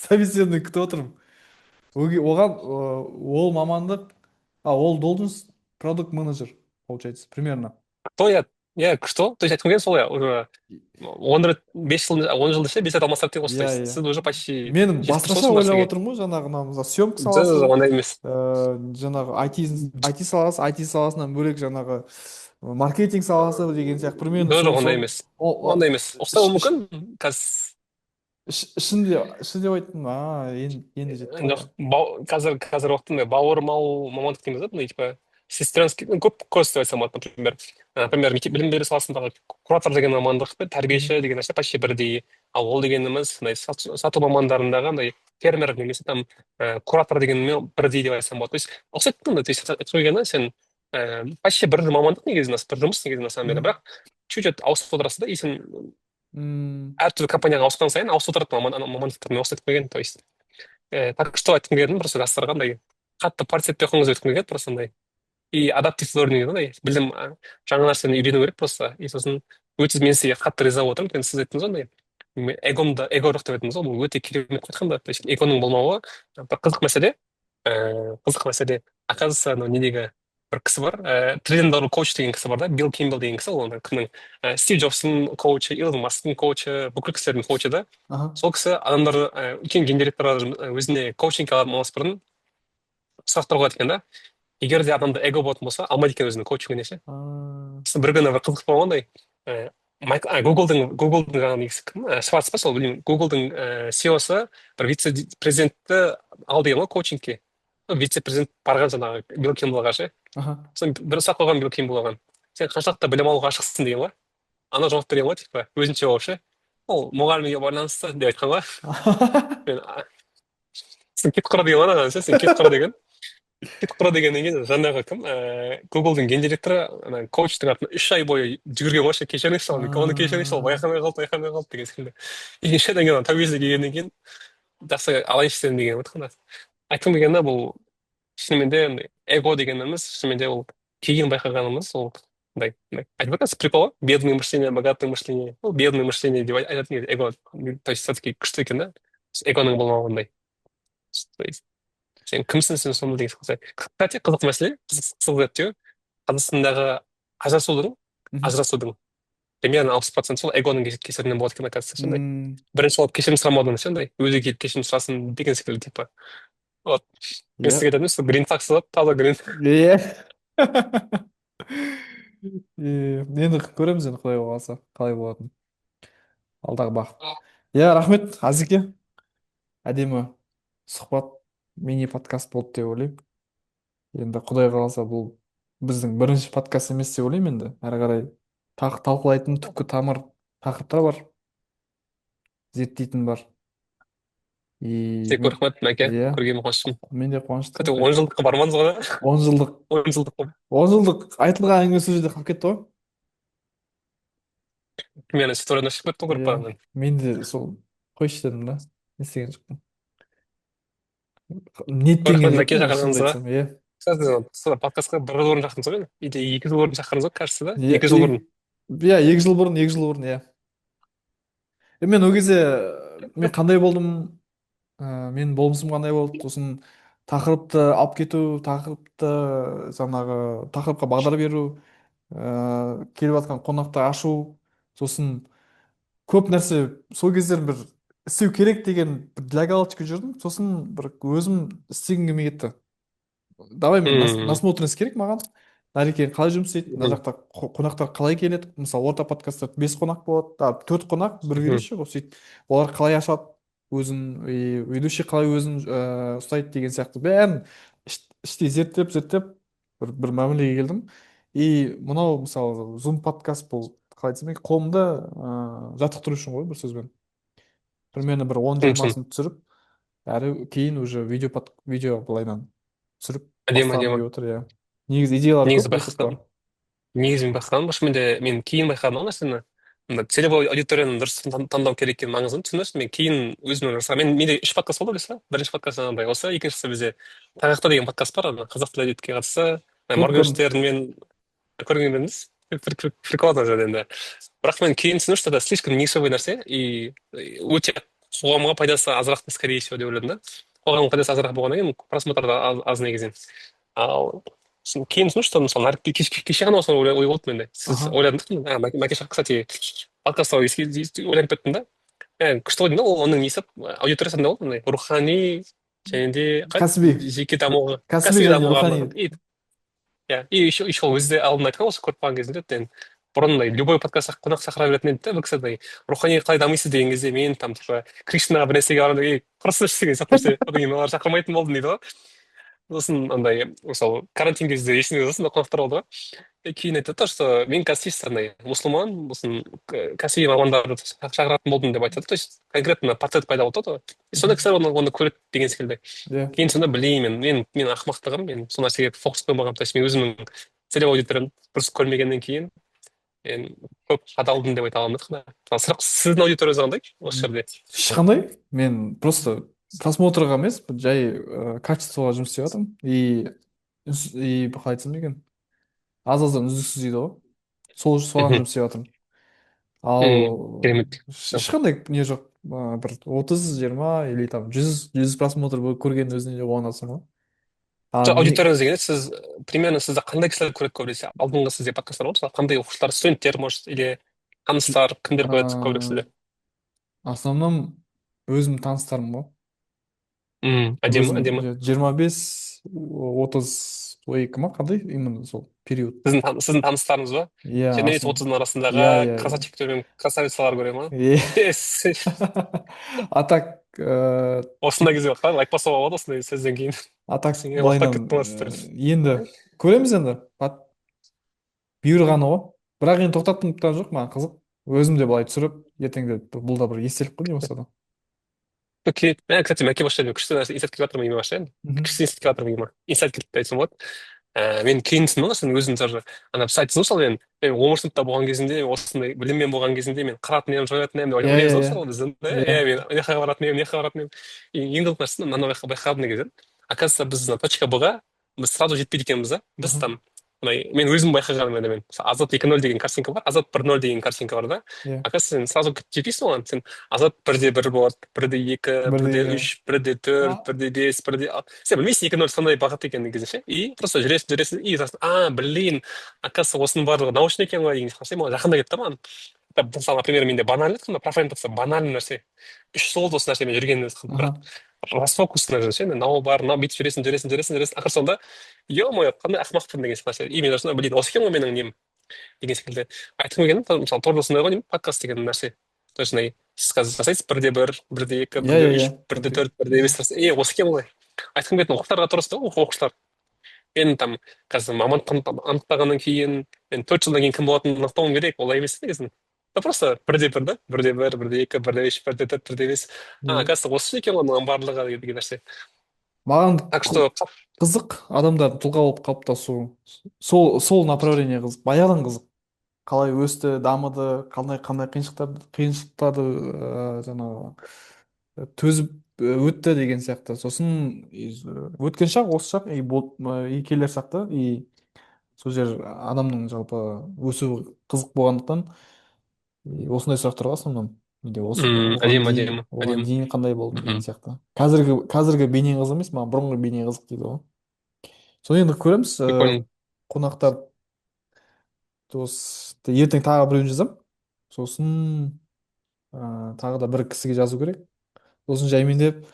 собеседование күтіп отырмын. Оған ол мамандық, ол должность продукт менеджер получается примерно. То иә. Иә, күшті ғой. То есть айтқым келгені сол, иә, уже 10 рет, 5 жыл, 10 жылда ше, 5 рет алмастырады деген осы. То Иә, есть иә. сіз уже почти Мен жетіп тұрсыз басқаша ғой сол ойлап нәрсеге. отырмын ғой, жаңағы мына мысалы съемка Жоқ, саласы, жоқ, ондай емес. жаңағы IT саласы, IT саласынан бөлек жаңағы маркетинг саласы деген сияқты примерно Жоқ, жоқ, сол ондай сол емес, ондай емес, ұқсауы іш- мүмкін қазір. ішінде айттым, а енді жетті ғой, Жоқ, иә. қазір уақытта мындай бауырмал мамандық дейміз да, мындай типа сестринский, ну, көп көз деп айтсам болады. Например, мектеп білім беру саласындағы куратор деген мамандық пен Мгм. тәрбиеші деген нәрсе почти бірдей. Ал ол дегеніміз мындай сату мамандарындағы андай фермер немесе там куратор дегенмен бірдей деп айтсам болады. То есть ұқсайды да. То есть айтқым келгені, сен почти бір мамандық негізі, бір жұмыс негізі на самом деле, Мгм. бірақ чуть чуть ауысып отырасың да. И сен М, әртүрлі компанияға ауысқан сайын ауысып отырады мамандықтар. Мен осы айтқым келген. То есть так что айтқым келгенім, просто жастарға андай қатты париться етпей қойыңыз деп айтқым келген. Просто андай и adaptive learning, андай білім, жаңа нәрсені үйрену керек просто. И сосын өте мен сізге қатты риза болып отырмын, өйткені сіз айттыңыз ғой, андай эгомда эго жоқ деп айттыңыз ғой. Бұл өте керемет айтқанда. То есть эгоның болмауы бір қызық мәселе, қызық мәселе. Оказывается, анау недегі бір кісі бар, триллион доллар коуч деген кісі бар да, Билл Кимбл деген кісі. Ол ана кімнің, Стив Джобстың коучы, Илон Масктың коучы, бүкіл кісілердің коучы да. Аха. Сол кісі адамдарды, үлкен гендиректорлар өзіне коучингке алмас бұрын сұрақтар қояды екен да. Егер де адамда эго болатын болса, алмайды екен өзінің коучингіне ше. А, Сосын бір күні бір қызық болғандай, Гуглдың жаңағы несі кім, Шварц па сол, білмеймін, Гуглдың CEO-сы бір вице президентті ал деген ғой коучингке. Вице президент барған жаңағы Билл Кимблға ше. Аха. Сосын бір сұрақ қойған Билл Кимбл оған: «Сен қаншалықты білім алуға ашықсың?» — деген ғой. Ана жауап берген ғой, типа өзінше болып ше, ол мұғалімге байланысты деп айтқан ғой. Мен «Сен кет құра» деген ғой анаған ше, «Сен кет құра» деген. Кет құра дегеннен кейін жаңағы кім, Гуглдың гендиректоры ана коучтың артынан 3 ай бойы жүгірген ғой ше: «Кешіріңізші, оны кешіріңізші, ол байқамай қалды, байқамай қалды», — деген секілді. И үш айдан кейін ана тәубесіне келгеннен кейін «Жақсы, алайыншы сені» деген ғой. Айтқым келгені, бұл шынымен де андай эго дегеніміз, шынымен де ол кейін байқағанымыз, ол мындай айтып жатырсыз, прикол ғой: бедное мышление, богатое мышление. Ол бедное мышление деп айтатын кезде эго, то есть все таки күшті екен да эгоның болмауындай. То есть сен кімсің, сен сонда деген сияқты. Кстати, қызық мәселе, қызық зерттеу: Қазақстандағы ажырасудың Мгм. ажырасудың примерно 60% сол эгоның кесірінен болады екен, оказывается. Сондай М, бірінші болып кешірім сұрамаудан ше, андай өзі келіп кешірім сұрасын деген секілді, типа. Вот мен Иә. сізге айтатын, сол green flag салып, таза green. Иә. Енді көреміз енді, құдай қаласа, қалай болатынын алдағы бақыт. Иә, рахмет, Әзеке, әдемі сұхбат, мини подкаст болды деп ойлаймын. Енді құдай қаласа, бұл біздің бірінші подкаст емес деп ойлаймын. Енді әрі қарай талқылайтын түпкі тамыр тақырыптар бар, зерттейтін бар и Тек рахмет, Мәке. Иә. Көргеніме қуаныштымын. Мен де Кстати, қуаныштымын. 10 жылдыққа бармадыңыз ғой да? 10 жылдық. 10 жылдық. 10 жылдық айтылған әңгіме сол жерде қалып кетті ғой. Примерно историядан шығып кетті ғой Иә. группадан. Мен де сол «Қойшы» дедім да, не істеген жоқпын, ниеттенген Рахмет, Мәке, жоқпын енді, шынымды шақырғаныңызға. айтсам, иә. Кстати, сол подкастқа бір жыл бұрын шақырдыңыз ғой мені или 2 жыл бұрын шақырдыңыз ғой, кажется да? Иә. 2 жыл бұрын. Иә, 2 жыл бұрын, 2 жыл бұрын, иә. Мен ол кезде мен қандай болдым, менің болмысым қандай болды, сосын тақырыпты алып кету, тақырыпты, жаңағы тақырыпқа бағдар беру, келіп жатқан қонақты ашу, сосын көп нәрсе. Сол кездері бір істеу керек деген бір для галочки жүрдім, сосын бір өзім істегім келмей кетті. Давай мен насмотренность керек маған, Нареке қалай жұмыс істейді мына жақта, қонақтар қалай келеді. Мысалы, орта подкастта бес қонақ болады, а, төрт қонақ, бір ведущий ғой. Сөйтіп олар қалай ашады өзін и ведущий қалай өзін ұстайды деген сияқты, бәрін іштей зерттеп зерттеп бір мәмілеге келдім. И мынау, мысалы, зум подкаст, бұл қалай айтсам екен, қолымда жаттықтыру үшін ғой бір сөзбен. Примерно бір он Түсінікті. жиырмасын түсіріп, әрі кейін уже видео былайынан түсіріп Әдемі, бастағым әдемі. келіп отыр, иә. Негізі идеялар Негізі көп, метод бар. байқасам, негізі мен байқағаным, шынымен де мен кейін байқадым ол нәрсені, мына целевой аудиторияны дұрыс таңдау керек екенін, маңызын түсіндім мен кейін өзімнің жасаған. Менде үш подкаст болды, білесіз ба? Бірінші подкаст жаңағыдай осы, екіншісі бізде «Тайғақта» деген подкаст бар, ана қазақ тілі әдебиетке қатысты. Көріп, көрдім. Моргенштернмен көрген бе едіңіз? Прикол ана жерде енді. Бірақ мен кейін түсіндім, что это слишком нишевый нәрсе и өте қоғамға пайдасы азырақ, скорее всего, деп ойладым да. Қоғамға пайдасы азырақ болғаннан кейін просмотр да аз, аз негізінен. Ал Сосын кейін түсіндім, что мысалы Нәрікби кеше ғана осыны ой болды менде. Сіз Аха. ойладым да, Мәке, кстати, подкастта ойланып кеттім да. Күшті ғой деймін да, ол оның несі, аудиториясы қандай болды, андай рухани және де қалай Кәсіби. жеке дамуға, Кәсіби кәсіби және дамуға рухани. арналған. И иә, и еще ол өзі де алдында айтқан, осы көріп қалған кезінде, мен бұрын андай любой подкастқа қонақ шақыра беретін еді да, бір кісі андай рухани қалай дамисыз деген кезде, мен там типа Кришнаға, бір нәрсеге барамын, ей, құрысыншы деген сияқты нәрсе. Одан кейін олар шақырмайтын болдым дейді ғой. Сосын андай, мысалы, карантин кезінде, есіңде болса, сондай қонақтар болды ғой. И кейін айтады да, что мен қазір чисто андай мұсылман, сосын кәсіби мамандарды шақыратын болдым деп айтады. То есть конкретно портрет пайда болды ғой. И сондай Мгм. кісілер оны көреді деген секілді. Иә. Кейін сонда білейін, мен ақымақтығым, мен сол нәрсеге фокус қоймағанмын. То есть мен өзімнің целевой аудиториямды дұрыс көрмегеннен кейін мен көп қадалдым деп айта аламын да. Мысалы, сұрақ: сіздің аудиторияңыз қандай осы жерде? Ешқандай. Мен просто просмотрға емес, жай качествоға жұмыс істеп жатырмын. И қалай айтсам екен, аз аздан үздіксіз дейді ғой, сол соған жұмыс істеп жатырмын. Ал Керемет. ешқандай не жоқ, бір 30, 20 или там 100 просмотр көргеннің өзіне де қуанасың ғой. А Жоқ, не аудиторияңыз дегенде сіз примерно сізді қандай кісілер көреді көбінесе? Алдыңғы сізде подкасттар ғой, мысалы, қандай оқушылар, студенттер, может, или таныстар, кімдер көреді көбірек ә, сізде? Основном өзім таныстарым ғой. Әдемі, Өзім әдемі. 25, 32 ма, қандай именно сол период. Сіздің таныстарыңыз ба? Иә. 25 отыздың арасындағы Иә, иә, иә. красавчиктер мен красавицалар көре ма? Иә. Yes. А так Осындай кезде қалай лайк басуға болады осындай сөзден кейін? А так Сен мақтап былайынан кеттің ғой сіздер. енді көреміз енді, бұйырғаны ғой. Бірақ енді тоқтатқым да жоқ, маған қызық, өзім де былай түсіріп, ертеңде бұл да бір естелік қой, не болса да. Окей. Мен, кстати, мәке, осы жерде күшті нәрсе, инсайт келіп жатыр миыма ше. Күшті инсайт келіп жатыр миыма, инсайт келді деп айтсам болады. Мен кейін түсіндім ғой, сен өзің тоже ана сіз айттыңыз ғой, мысалы, мен 11-сыныпта болған кезімде, осындай біліммен болған кезімде мен қыратын едім, жоятын едім деп Иә, ойлаймыз иә, ғой, иә, мысалы, біз иә. иә, мен мына жаққа баратын едім, мына жаққа баратын едім. И ең қызық нәрсе, мынаны байқадым негізі, оказывается, біз мына точка Б ға біз сразу жетпейді екенбіз да. Біз там мынай, мен өзім байқағаным, енді мен мысалы, Азат 2.0 деген картинка бар, Азат 1.0 деген картинка бар да. Иә. Оказывается, сен сразу жетпейсің оған, сен Азат бірде бір болады, бірде екі, Бірде, бірде иә. үш, бірде төрт, бірде бес, бірде сен білмейсің 2.0 қандай бағыт екенін негізі ше. И просто жүресің, жүресің, и сосын: «А, блин, оказывается, осының барлығы научный екен ғой», — деген сияқты маған жақында келді да. Маған, мысалы, например, менде банальный айтқанда, профайлымды тапса, банальный нәрсе, 3 жыл болды осы нәрсемен жүргеніне, бірақ расфокус мына ше, мынау бар, мынау, бүйтіп жүресің, жүресің, жүресің, жүресің, ақыр соңында: «Е мое, қандай ақымақпын», — деген сияқты нәрсе. И мен сосын: «Блин, осы екен ғой менің нем», — деген секілді. Айтқым келгені, мысалы, тоже осындай ғой деймін, подкаст деген нәрсе. То есть андай сіз қазір жасайсыз бірде бір, бірде екі, Иә, бірде иә, үш, иә. бірде Бірде. төрт, бірде бес. Е, осы екен ғой айтқым келетін оқушыларға дұрыс та. Оқушылар, мен там қазір мамандық анықтағаннан кейін мен 4 жылдан кейін кім болатынымды анықтауым керек, олай емес негізі да. Просто бірде бір да, бірде бір, бірде екі, бірде үш, бірде төрт, бірде бес. А, оказывается, осы екен ғой мынаның барлығы деген нәрсе. Маған Так что қызық адамдардың тұлға болып қалыптасуы, сол направление қызық, баяғыдан қызық, қалай өсті, дамыды, қандай қиыншылықтарды жаңағы төзіп өтті деген сияқты. Сосын өткен шақ, осы шақ и и келер шақты, и сол жер адамның жалпы өсуі қызық болғандықтан, и осындай сұрақтарға основном менде осы оған Әдемі, дейін әдемі, оған әдемі. дейін қандай болдым деген сияқты. Қазіргі бейнең қызық емес маған, бұрынғы бейнең қызық дейді ғой. Соны енді көреміз. Прикольно. Қонақтар осы ертең тағы біреуін жазамын, сосын тағы да бір кісіге жазу керек. Сосын жаймендеп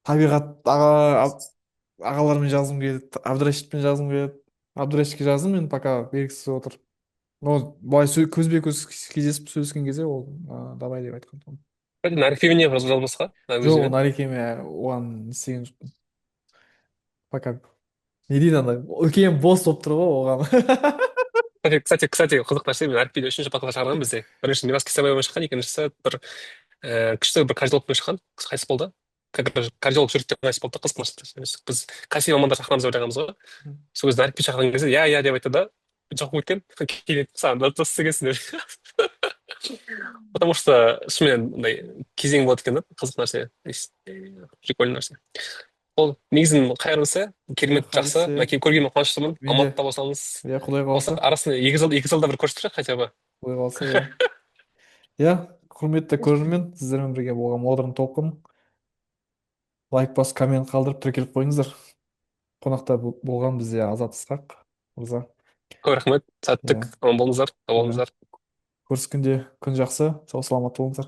Табиғат ағалармен жазғым келеді, Әбдірашитпен жазғым келеді. Әбдірашитке жаздым енді, пока белгісіз отыр. Но былай көзбе көз кездесіп сөйлескен кезде ол давай деп айтқан тұғын. Нәрікбимене жазбасқа Жоқ, өзімен. Нарикеме оған не істеген жоқпын пока. Не дейді, андай үлкен босс болып тұр ғой оған. Кстати, қызық нәрсе, мен Әліпбиде үшінші подкаст шығарған бізде. Бірінші Мирас Кесебаевамен шыққан, екіншісі бір күшті бір кардиологпен шыққан. Қайтыс болды. Как раз кардиолог жүректен қайтыс болды. Қызық нәрсе. Біз кәсіби мамандар шақырамыз деп ойлағанбыз ғой. Сол кезде Әліпби шақырған кезде: «Иә, иә», — деп айтты да, жоқ болып кеткен. Кейін саған дұрыс істегенсің деп. Потому что шынымен мындай кезең болады екен да, қызық нәрсе. Прикольный нәрсе. Ол негізі қайырлысы, Иә, керемет, жақсы. қайырлысы, иә. Мәке, көргеніме қуаныштымын. Мен де. Алматыда болсаңыз, Иә, құдай осы қаласа. арасында 2 жылда бір көрісіп тұрайық хотя бы. Құдай қаласа, иә, иә. Құрметті көрермен, сіздермен бірге болған Модерн Толқын. Лайк басып, коммент қалдырып, тіркеліп қойыңыздар. Қонақта болған бізде Азат Ысқақ мырза. Көп рахмет, Иә. Сәттік, аман болыңыздар, сау Иә. болыңыздар. Көріскенде, күн жақсы, сау саламат болыңыздар.